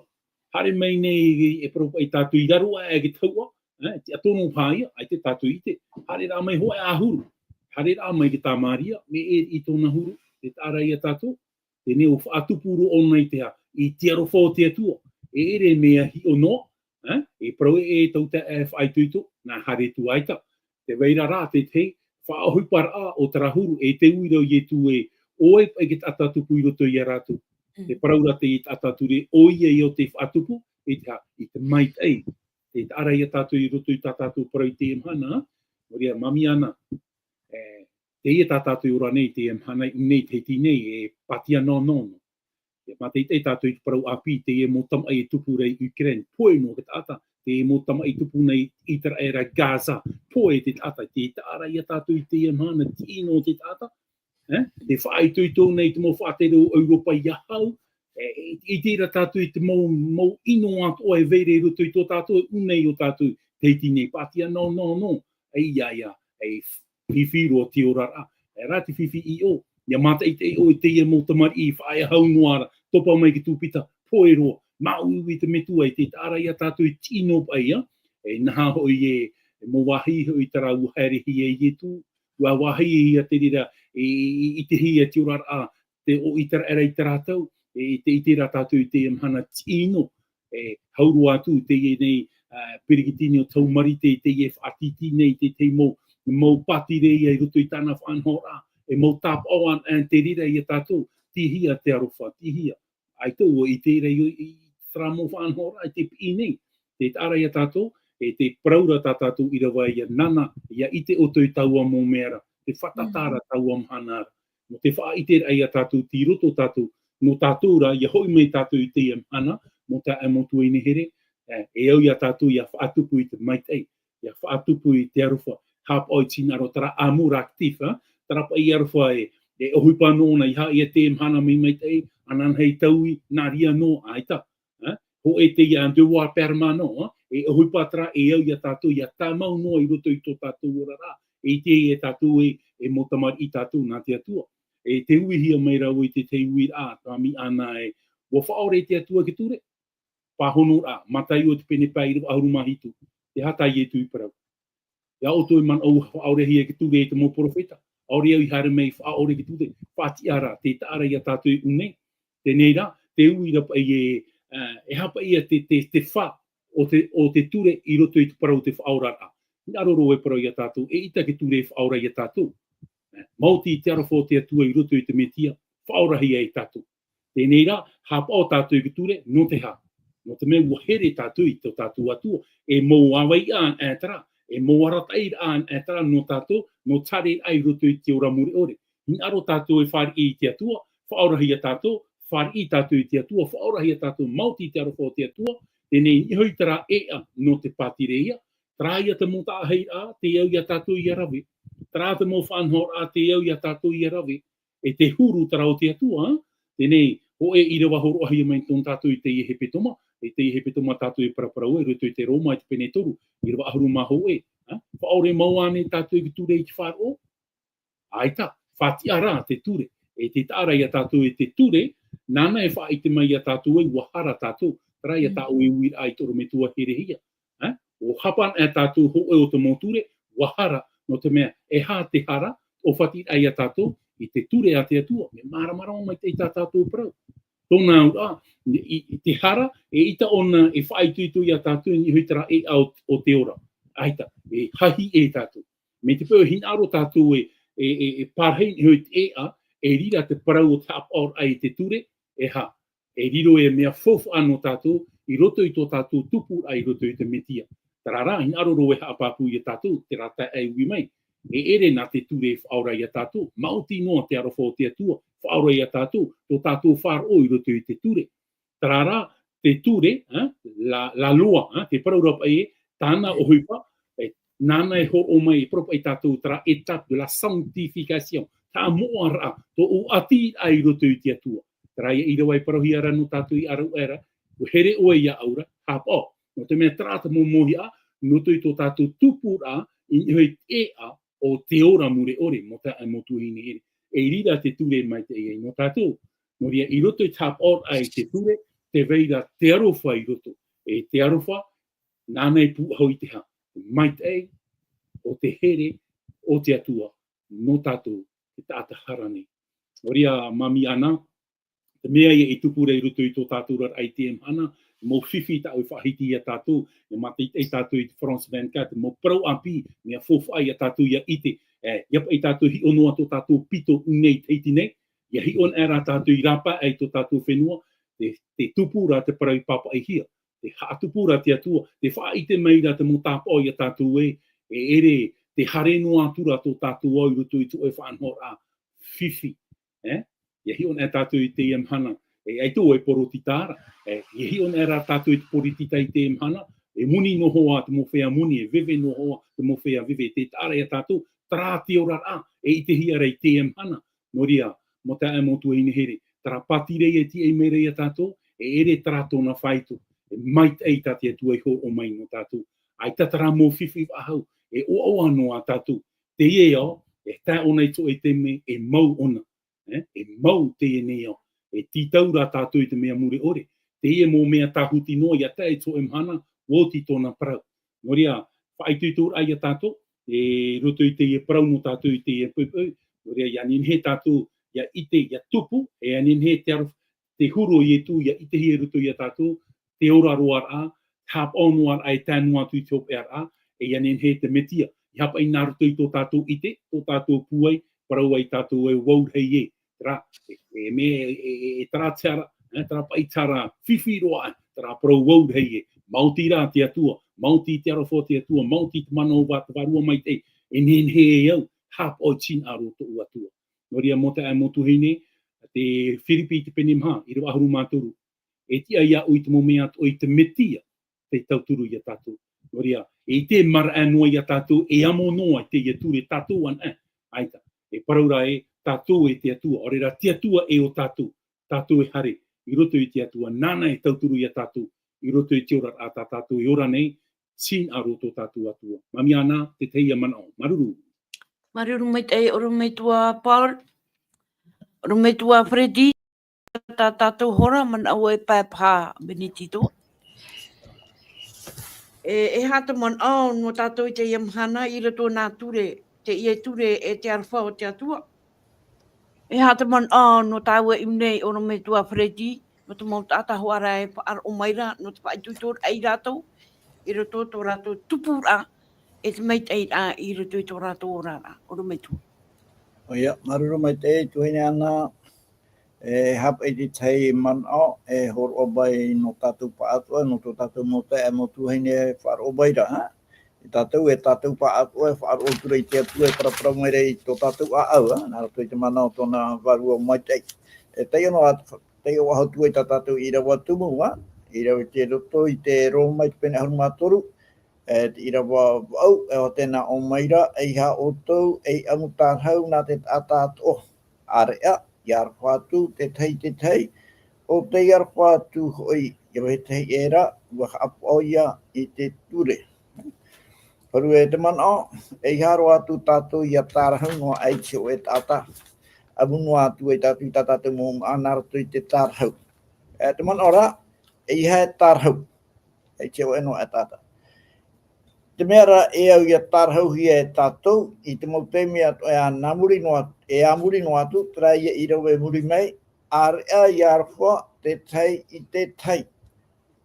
Haere mai nei e parau paʻi tātou i raro aʻe i te taua, e, tiʻa tonu paha ia, ʻaita tātou i ʻite. Haere rā mai hoʻi ʻahuru, haere rā mai te Samaria, mea ʻē i tōna huru, te taʻa ra ia tātou, teie ʻua faʻatupu roa ʻōna i te aha, i te aroha o te Atua. E ʻere mea hiʻo noa, e, e parau ē, e tau taʻa e faʻaitoito, nā haere atu ʻaita. Tē vai ra rā te tahi, faʻaʻohiparaʻa o terā huru, e te ui ra ʻo Ietu ē, ʻo vai paʻi te taʻata tupu i roto ia rātou. Mm. Te parau ra te taʻata ture, ʻoia ia ʻo tei faʻatupu, i te aha, i te maitaʻi. Te taʻa ra ia tātou i roto i tā tātou parau i teie mahana, nō reira, māmī Ana, e, teie tā tātou i ora nei, teie mahana i ʻō nei, Tahiti nei, e pātia noa noa. E mātaʻitaʻi tātou i te parau ʻāpī, teie mau tamaʻi e tupu ra i Ukraine, pohe noa te taʻata, teie mau tamaʻi tupu nei i ʻĪteraʻera, Gaza, pohe te taʻata, te taʻa ra ia tātou i teie mahana, tiʻi noa te taʻata, e, te faʻaitoito nei te mau faʻatere o ʻEuropa ia hau, e, e, ʻite ra tātou i te mau, mau ʻino atoʻa e vai ra i roto i tō tātou, e ʻō nei ʻo tātou, Tahiti nei, pātia noa noa noa, e, ia, ia, e, fifi roa te oraraʻa. E rā te fifi ʻiʻo, ʻia mātaʻitaʻi ʻoe i teie mau tamariʻi i faʻaea hau noa ra, topa mai te tūpita, pohe roa, māuiui te metua, e te taʻa ra ia tātou i tiʻi noa paʻi ia, e, inaha hoʻi e, e mau vāhi hoʻi terā ʻua haerehia e Ietu, ʻua vāhi ia te reira, e, i, i, ʻitehia te oraraʻa, te, o ʻĪteraʻera i terā tau, e, i te, ʻite ra tātou i teie mahana tiʻi noa, e, hau roa atu teie nei, a, Pereritino Taumarite, teie e faʻatītī nei te, te mau, mau pātireia i roto i tāna faʻanahoraʻa, e mau tāpaʻo ana, e, te reira ia tātou, tiʻihia te aroha, tiʻihia. ʻAita ʻua ʻite ra i, i terā mau faʻanahoraʻa, i te piʻi nei, te taʻa ra ia tātou, e te parau ra tā tātou ʻīrava ia nāna, ʻia ʻite ʻoutou i taua mau mea ra, te fātata ra taua mahana ra. Nō te faʻaʻiteraʻa ia tātou, tei roto tātou, nō tātou rā, ʻia hoʻi mai tātou i teie mahana, nō taeaʻe, nō tuahine here, e, e au ia tātou ʻia faʻatupu i te maitaʻi, ʻia faʻatupu i te aroha, haʻapaʻo i te hinaʻaro terā amour actif, ā, terā paʻi aroha e, e ʻohipa noa ʻōna, ʻeiaha ia te mahana mai maitaʻi, ananahi taui, nā reira noa, ʻaita, ā, hōʻē teie un devoir permanent, ā, e ʻohipa terā e au ia tātou, ʻia tāmau noa i roto i tō tātou oraraʻa, e ʻite ia tātou ē, e mau tamariʻi tātou nā te Atua. E tē uihia mai ra vau i te tahi uiraʻa, tāmau ana ē, ʻua faʻaora e te Atua te ture, pāhonoraʻa, Mataio te pene pae ʻīrava ʻahuru mā hitu, te aha tā Ietu i parau. ʻIa ʻoutou e manaʻo ʻua faʻaorahia te ture e te mau perofeta, ʻaore au i haere mai faʻaora te ture, faʻatiʻa ra, te taʻa ra ia tātou i ʻō nei. Teie rā, te uira paʻi ē, e, e aha paʻi ia te, te, te fā o te, o te ture i roto i te parau o te faʻaoraraʻa. Hinaʻaro roa e parau ia tātou, eʻita te ture e faʻaora ia tātou. E, maoti te aroha o te Atua i roto i te Mesia, faʻaorahia e tātou. Teie rā, haʻapaʻo tātou i te ture, nō te aha? Nō te mea ʻua here tātou i tō tātou Atua, e mau ʻāvaʻe ana terā, e mau arataʻiraʻa ana terā nō tātou, nō te haereraʻa i roto i te ora mure ʻore. Hinaʻaro tātou e fāriʻi i te Atua, faʻaorahia tātou, fāriʻi tātou i te Atua, faʻaorahia tātou, maoti te aroha o te Atua, teie i niʻa hoʻi terā ʻēʻa nō te pātireia, terā ia te mau taʻahiraʻa, tē au ia tātou ʻia rave, terā te mau faʻanahoraʻa, tē au ia tātou ʻia rave, e te huru terā o te Atua, ā? Teie, hōʻē ʻīrava hōroʻahia mai tō tātou i teie hepetoma, i teie hepetoma tātou e paraparau ai, i roto i te Roma, i te pene toru, ʻīrava ʻahuru mā hōʻē, ā? Faʻaora mau ānei tātou i te ture i te faʻaroʻo? ʻAita, faʻatiʻa rā te ture, e te taʻa ra ia tātou e te ture, nāna e faʻaʻite mai ia tātou ē ʻua hara tātou, terā ia tāʻu e uiraʻa i te ʻorometua herehia. Ā? ʻUa hapa ana tātou hōʻē o te mau ture, ʻua hara, nō te mea, e aha te hara, ʻōfatiraʻa ia tātou, i te ture a te Atua, mea māramarama maitaʻi tā tātou parau. Tōna auraʻa, i, i te hara, eʻita ʻōna e faʻaitoito ia tātou, i niʻa hoʻi terā ʻēʻa o, o te ora. ʻAita, e hahi e tātou. Mai te peu e hinaʻaro tātou e, e, e, e pārahi i niʻa hoʻi te ʻēʻa, e riro te parau o te haʻapaʻoraʻa i te ture, e aha, e riro e mea faufaʻa nō tātou, i roto i tō tātou tupuraʻa i roto i te Mesia. Terā rā, hinaʻaro roa e haʻapāpū ia tātou, terā taeaʻe e ui mai. E ʻere nā te ture e faʻaora ia tātou, maoti noa te aroha o te Atua, faʻaora ia tātou, tō tātou faʻaroʻo i roto i te ture. Terā rā, te ture, ā, la, la loi, ā, te parau ra paʻi ē, tāna ʻohipa, e, nāna e hōroʻa mai, e parau paʻi tātou terā étape de la sanctification, tāmoʻaraʻa, tō ʻoe ʻati i roto i te Atua. Terā ia ʻīrava e parauhia ra nō tātou i ʻāraʻuaʻe ra, ʻua here ʻoe iāʻu ra, haʻapaʻo. Nō te mea terā te mau mōhiʻa, nō roto i tō tātou tupuraʻa, i niʻa hoʻi te ʻēʻa, o te ora mure ʻore, mau taeaʻe, mau tuahine here. E reira te ture maitaʻi ai nō tātou. Nō reira, i roto i te haʻapaʻoraʻa i te ture, tē vai ra te aroha i roto. E te aroha, nāna e pūʻohu i te hā? Maitaʻi o te here o te Atua nō tātou, te taʻata hara nei. Nō reira, Māmī Ana, te mea ia i tupu ra i roto i tō tātou oraraʻa i teie mahana, mau fifi tāʻu e faʻahiti ia tātou, e mātaʻitaʻi tātou i te France vingt-quatre, mau parau ʻāpī, mea faufaʻa ia tātou ʻia ʻite, e, ʻia paʻi tātou hiʻo noa tō tātou pito i ʻō nei i Tahiti nei, ʻia hiʻo anaʻe rā tātou i rāpae i tō tātou fenua, te, te tupu ra te parau i pāpaʻihia, te haʻatupu ra te Atua, te faʻaʻite mai ra te mau tāpaʻo ia tātou ē, e ʻere, te haere noa atu ra tō tātou ao i roto i te hōʻē faʻanahoraʻa fifi, e? ʻIa hiʻo anaʻe tātou i teie mahana, e, ʻaita e poritita ra, e, ʻia hiʻo anaʻe rā tātou i te poritita i teie mahana, e moni noa hoʻi te mau feiā moni, e veve noa hoʻi te mau feiā veve, te taʻa ra ia tātou, terā te oraraʻa e ʻitehia ra i teie mahana. Nō reira, mau taeaʻe, mau tuahine here, terā pātireia e tiaʻi mai ra ia tātou, e ʻere terā tōna faito, e maitaʻi tā te Atua i hōroʻa mai nō tātou. ʻAita terā mau fifi faʻahou, e ʻoaʻoa noa tātou. Teie ao, e tae ʻōna i te hōʻē taime, e mau ʻōna. E, e mau teie nei ao. E tītau ra tātou i te mea mure ʻore. Teie mau mea tāhuti noa, ʻia tae i te hōʻē mahana, ʻua oti tōna parau. Nō reira, faʻaitoitoraʻa ia tātou, e roto i teie parau nō tātou i teie poʻipoʻi. Nō reira, ʻia nehenehe tātou, ʻia ʻite, ʻia tupu, e ʻia nehenehe te aro, te huru o Ietu, ʻia ʻitehia i roto ia tātou, te ora roa ra, te haʻapaʻo noa ra e tae noa atu i te hopeʻa ra, e ʻia nehenehe te Metia i haʻapaʻo nā roto i tō tātou ʻite, tō tātou pūai, parau ai tātou e vau rahi ē, terā, e, e mea, e, e, e, e terā te ara, e, terā paʻi te ara fifi roa, terā parau vau rahi ē, maoti rā te Atua, maoti te aroha o te Atua, maoti te mana o te Vārua Maitaʻi, e nehenehe e au, haʻapaʻo i te hinaʻaro o tōʻu Atua. Nō reira, mau taeaʻe, mau tuahine, te Firipi te pene maha, ʻīrava ʻahuru mā toru. E tiʻa iāʻu i te mau mea atoʻa i te Metia, tei tauturu ia tātou. Nō reira, e ʻite maraʻa noa ia tātou, e amo noa i teie ture tātou anaʻe. ʻAita, e parau ra ē, tātou e te Atua, ʻaore rā te Atua e ʻo tātou, tātou e haere i roto i te Atua, nāna e tauturu ia tātou, i roto i te oraraʻa tā tātou e ora nei, te hinaʻaro o tō tātou Atua. Māmī Ana, te tahi ia manaʻo, māuruuru. Māuruuru maitaʻi, ʻorometua Paul, ʻorometua Freddy, tā tātou hora, manaʻo e pae paha Benedito. E, e aha te manaʻo nō tātou i teie mahana, i roto i nā ture, teie ture e te aroha o te Atua. E aha te manaʻo nō tāua i ʻō nei, ʻorometua Freddy, nō te mau taʻata hoʻi ra e faʻaroʻo mai ra, nō te faʻaitoitoraʻa ia rātou, i roto i tō rātou tupuraʻa, e te maitaʻiraʻa i roto i tō rātou oraraʻa, ʻorometua. ʻOia, māuruuru maitaʻi, tuahine Ana, e haʻapaʻo i te tahi manaʻo, e hōroʻa mai nō tātou pāʻātoʻa, nō tō tātou mau taeaʻe, mau tuahine e faʻaroʻo mai ra, ā? E tātou, e tātou pāʻātoʻa, e faʻaroʻo atu ra i te Atua, e paraparau mai ra i tō tātou ʻāʻau, ā? Nā roto i te mana o tōna Vārua Maitaʻi. E taiʻo noa, taiʻo faʻahou atu ai tā tātou ʻīrava tumu, ā? ʻĪrava i roto i te Roma i te pene ʻahuru mā toru, e te ʻīrava vaʻu, e ʻo tē nā ʻō mai ra, ʻeiaha ʻoutou ei ʻamu tārahu nā te taʻata atoʻa. ʻĀreʻa, ʻia aroha atu te tahi i te tahi, ʻo tei aroha atu hoʻi ia vetahi ʻē ra, ʻua haʻapaʻo ia i te ture. Hōroʻa i te manaʻo, ʻeiaha roa atu tātou ʻia tārahu noa aʻe i te hōʻē taʻata. ʻAmu noa atu ai tātou i tā tātou mau māʻa nā roto i te tārahu. E te manaʻo ra, ʻeiaha e tārahu. ʻAita e ʻore noa e taʻata. Te mea ra, e au ʻia tarahuhia e tātou, i te mau taime atoʻa e a muri noa, e a muri noa atu, terā ia i rave muri mai, ʻāreʻa ʻia aroha te tahi i te tahi.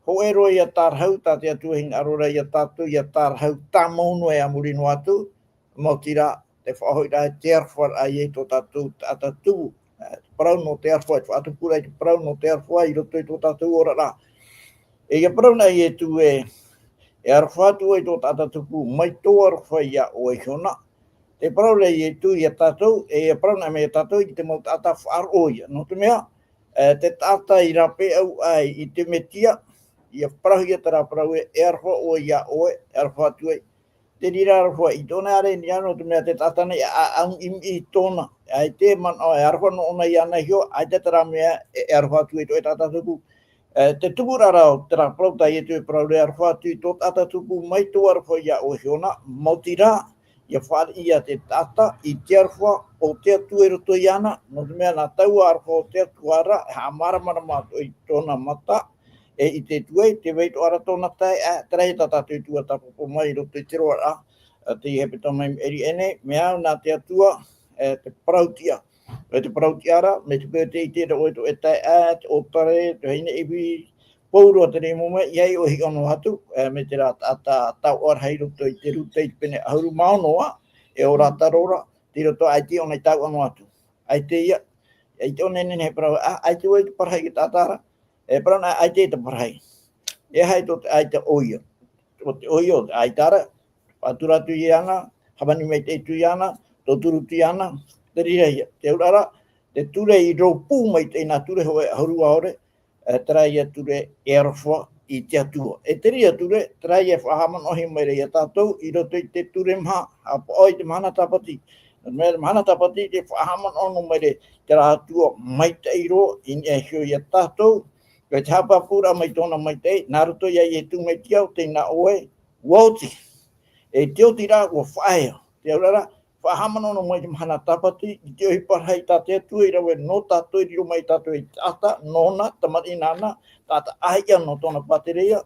Hōʻē roa ia tarahu, tā te Atua e hinaʻaro ra ia tātou ʻia tarahu tāmau noa e a muri noa atu, maoti rā, te faʻahoʻiraʻa, te aroha ra ia i tō tātou taʻata tupu. E, te parau nō te aroha, e faʻatupu ra i te parau nō te aroha i roto i tō tātou oraraʻa. E, ʻia parau na Ietu ē, e aroha atu ʻoe i tō taʻata tupu, mai tō aroha iā ʻoe iho na. Tē parau ra Ietu ia tātou, e, ʻia parau na mai ia tātou i te mau taʻata faʻaroʻo ia. Nō te mea, e, te taʻata i rāpae au ai i te Metia, ʻia parauhia terā parau ē, e aroha ʻoe iā ʻoe, e aroha atu ai. Te reira aroha i tōna ʻāreʻa, nō te mea te taʻata nei, ʻa, ʻa, ʻamu i, i tōna. ʻAita e manaʻo, e aroha noa ʻōna iāna iho, ʻaita terā mea, e, e aroha atu i tō ʻoe taʻata tupu. E, te tupuraʻa ra o terā parau tā Ietu e parau ra, e aroha atu i tō taʻata tupu, mai tō aroha iā ʻoe iho na, maoti rā, ʻia fāriʻi ia te taʻata i te aroha o te Atua i roto iāna, nō te mea nā taua aroha o te Atua ra, e haʻamāramarama atu i tōna mata, e i te tuai, te vai atoʻa ra tōna taeaʻe, terā ia tā tātou i tuatāpapa mai i roto i te roaraʻa, ā, te hepetoma i maʻiri aʻe nei, mea au nā te Atua, e te parau-tiʻa. E te parau-tiʻa ra, mai te peu tē ʻite ra ʻoe tō ʻoe taeaʻe, te ʻōtare, te vahine ivi, pauroa te reira mau mea, ʻeiaha ʻoe e hiʻo noa atu, e, mai terā taʻata taoʻa rahi i roto i te Ruta i te pene ʻahuru mā ono ā, e ʻo Rātaro ra, tei roto ʻaita ʻōna i taoʻa noa atu. ʻAita ia, ʻaita ʻōna e nehenehe e parau, ā, ʻaita vau i te parahi i te taʻata ra, e parau na, ʻaita i te parahi. E aha tō te ʻaita ʻoia? ʻO te ʻoia, ʻo te ʻaita ra, faʻatura atu iāna, hāmani maitaʻi atu iāna, tauturu atu iāna, te reira ia. Te auraʻa ra, te ture i rōpū maitaʻi, nā ture hōʻē ʻahuru ʻaore, e, terā ia ture e aroha i te Atua. E te reira ture, terā ia e faʻahaʻamanaʻohia mai ra ia tātou, i roto i te ture maha, haʻapaʻo i te mahana tāpati. Nō te mea, mahana tāpati, tē faʻahaʻamanaʻo noa mai ra terā Atua maitaʻi roa, i niʻa iho ia tātou, ʻe te haʻapāpūraʻa mai tōna maitaʻi, nā roto ia Ietu Metia, ʻo tei nā ʻoe, ʻua oti. E te oti ra, ʻua faʻaea. Te auraʻa ra, faʻahaʻamanaʻo noa mai te mahana tāpati, i te ʻohipa rahi tā te Atua i rave nō tātou, i riro mai tātou ei taʻata, nōna, tamariʻi nāna, taʻata ʻāiʻa nō tōna pātereia,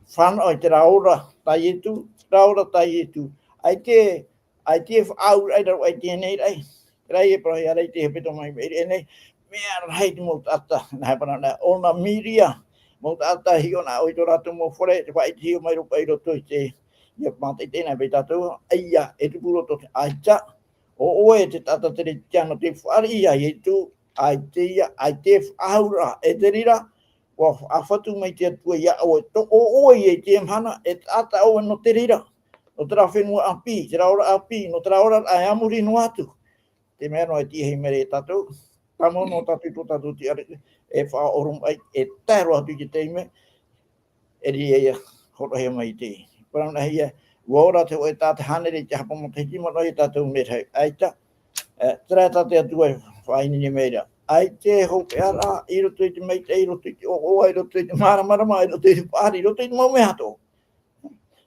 fānaʻo i terā ora tā Ietu, terā ora tā Ietu. ʻAita, ʻaita e faʻaauraʻa i raro aʻe i teie nei raʻi. Terā ia e parauhia ra i te hepetoma i maʻiri aʻe nei, mea rahi te mau taʻata, nā hea parau na, ʻōna mīria, mau taʻata hiʻo na ʻoe i tō rātou mau fare, te faʻaʻite hiʻo mai roa paʻi i roto i te, ia mātaʻitaʻi na paʻi tātou, ʻaita, e tupu roa tō te ʻaita, ʻo ʻoe te taʻata teretetiano tei fāriʻi ia Ietu, ʻaita ia, ʻaita e faʻaauraʻa, e te reira, ʻua faʻafatu mai te Atua ia ʻoe, tō ʻoe ia i teie mahana, e taʻata ʻoe nō te reira, nō terā fenua ʻāpī, terā ora ʻāpī, nō terā ora e a muri noa atu. Te mea noa e tīaʻi mai ra ia tātou, tāmau noa tātou i tō tātou tiʻaraʻa, e faʻaoromaʻi, e tae roa atu i te taime, e riro ia, hōroʻahia mai te. Parau na hia, ʻua ora te hōʻē taʻata hānere i te hapa matahiti, manaʻo ia tātou mea rahi, ʻaita, e, terā tā te Atua e faʻaineine mai ra. ʻAita e hopeʻa ra, i roto i te maitaʻi, i roto i te ʻoaʻoa, i roto i te māramarama, i roto i te paʻari, i roto i te mau mea atoʻa.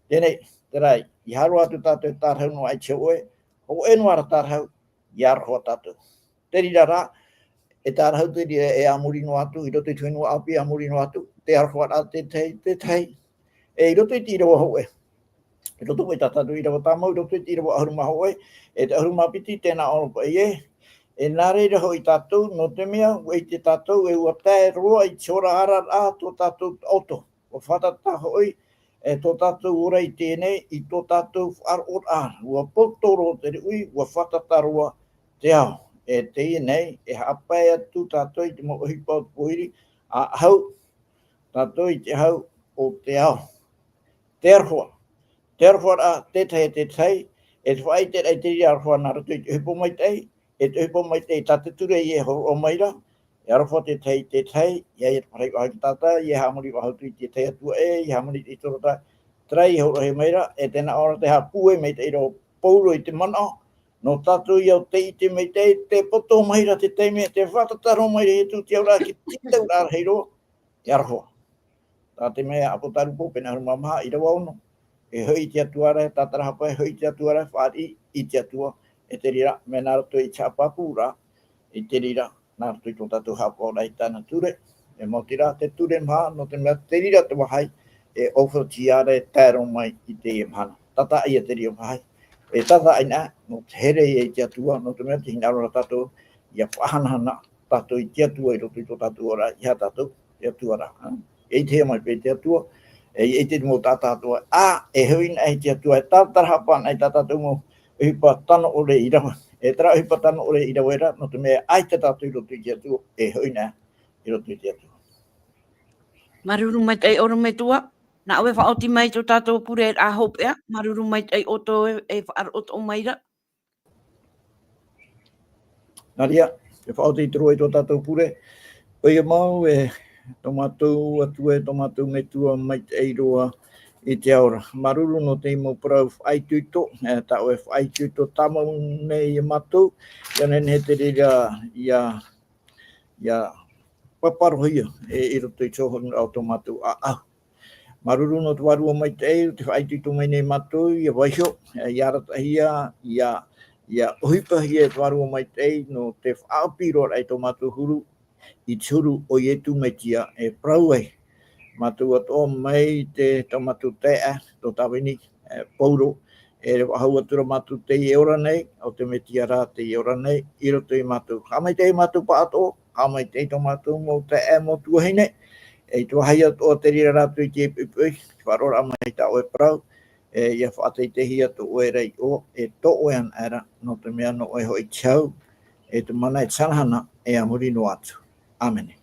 Teie nei, terā, ʻeiaha roa atu tātou e tārahu noa i te hōʻē, hōʻē noa ra tārahu, ʻia aroha tātou. Te reira rā, e tārahu te reira e a muri noa atu, i roto i te fenua ʻāpī a muri noa atu, te aroha ra te tahi, te tahi. E i roto i te ʻīrava hōʻē. I roto paʻi tā tātou ʻīrava tāmau, i roto i te ʻīrava ʻahuru mā hōʻē, e te ʻahuru mā piti, tē nā ʻō ra paʻi ē, e nā reira hoʻi tātou, nō te mea, ʻua ʻite tātou, e ʻua tae roa i te hora ara rā tō tātou taʻoto. ʻUa fātata hoʻi, e tō tātou ora i teie nei, i tō tātou faʻaroʻoraʻa, ʻua poto roa te riʻi, ʻua fātata roa te ao. E teie nei, e haʻapae atu tātou i te mau ʻohipa o te pōiri, ʻa, ʻahu, tātou i te ʻahu o te ao. Te aroha. Te aroha ra, te tahi, te tahi, e te faʻaʻiteraʻa i te reira aroha nā roto i te ʻohipa maitaʻi, e te ʻohipa maitaʻi tā te ture ia e hōroʻa mai ra, e aroha te tahi, te tahi, ʻia, ʻia te parau faʻahou i te taʻata, ʻia haʻamori faʻahou atu i te tahi atu ē, ʻia haʻamori i te ʻīrava, terā ia e hōroʻahia mai ra, e tē nā ʻō ra te haʻapūai maitaʻi roa pauroa i te manaʻo, nō tātou ia ʻo tei ʻite maitaʻi, tē poto mai ra te taime, tē fātata roa mai ra Ietu i te auraʻa, ki te tauraʻa rahi roa, e aroha. Tā te mea ʻāpōtarupo, pene ʻahuru mā maha, ʻīrava ono. E hoʻi i te Atua ra, e tātarahapa, e hoʻi i te Atua ra, e fāriʻi i te Atua, e te reira, mea nā roto i te haʻapāpūraʻa, i te reira, nā roto i tō tātou haʻapaʻoraʻa i tāna ture, e maoti rā, te ture maha, nō te mea te reira te vāhi, e ʻōfaʻi ra e tae roa mai i teie mahana. Tātaʻi ia te reira vāhi, e tātaʻi na, nō te here ia i te Atua, nō te mea tē hinaʻaro ra tātou, ʻia faʻahanahana, tātou i te Atua i roto i tō tātou ora, ʻeiaha tātou, te Atua ra, ā. E ʻitehia mai paʻi te Atua, e, e te mau taʻata atoʻa, ā, e hoʻi na i te Atua, e tātarahapa na i tā tātou mau ʻohipa tano ʻore i rave. E terā ʻohipa tano ʻore i rave ra, nō te mea ʻaita tātou i roto i te Atua, e hoʻi na i roto i te Atua. Māuruuru maitaʻi ʻorometua, nā ʻoe e faʻaoti mai tō tātou pure ra hopeʻa, māuruuru maitaʻi ʻoutou e, e faʻaroʻo mai ra. Nā reira, e faʻaoti atu ra i tō tātou pure. ʻOia mau e, tō mātou Atua e tō mātou Metua maitaʻi roa i te ao ra. Māuruuru nō te mau parau faʻaitoito, e, tā ʻoe e faʻaitoito tāmau nei ia mātou, ʻia nehenehe te reira ʻia, ʻia paparohia, e, i roto i te hōhonuraʻa o tō mātou ʻāʻau. Māuruuru nō te Vārua Maitaʻi, te faʻaitoito mai nei mātou, ʻia vaiiho, ʻia arataʻihia, ʻia, ʻia ʻohipahia e te Vārua Maitaʻi, nō te faʻaʻāpī roa raʻa i tō mātou huru, i te huru o Ietu Metia e parau ai. Mātou atoʻa mai te, tō mātou taeaʻe, tō Tāvini, e, Paulo, e faʻahou atu ra mātou tei ora nei, ʻo te Metia rā tei ora nei, i roto ia mātou. Haʻamaitaʻi mātou pāʻatoʻa, haʻamaitaʻi tō mātou mau taeaʻe, mau tuahine, e i te vāhi atoʻa te reira rātou i te poʻipoʻi, faʻaroʻo mai tā ʻoe parau, e ʻia faʻateiteihia tō ʻoe ra iʻoa, e tō ʻoe anaʻe ra, nō te mea nō ʻoe hoʻi te hau, e te mana e te hanahana, e a muri noa atu. ʻĀmene.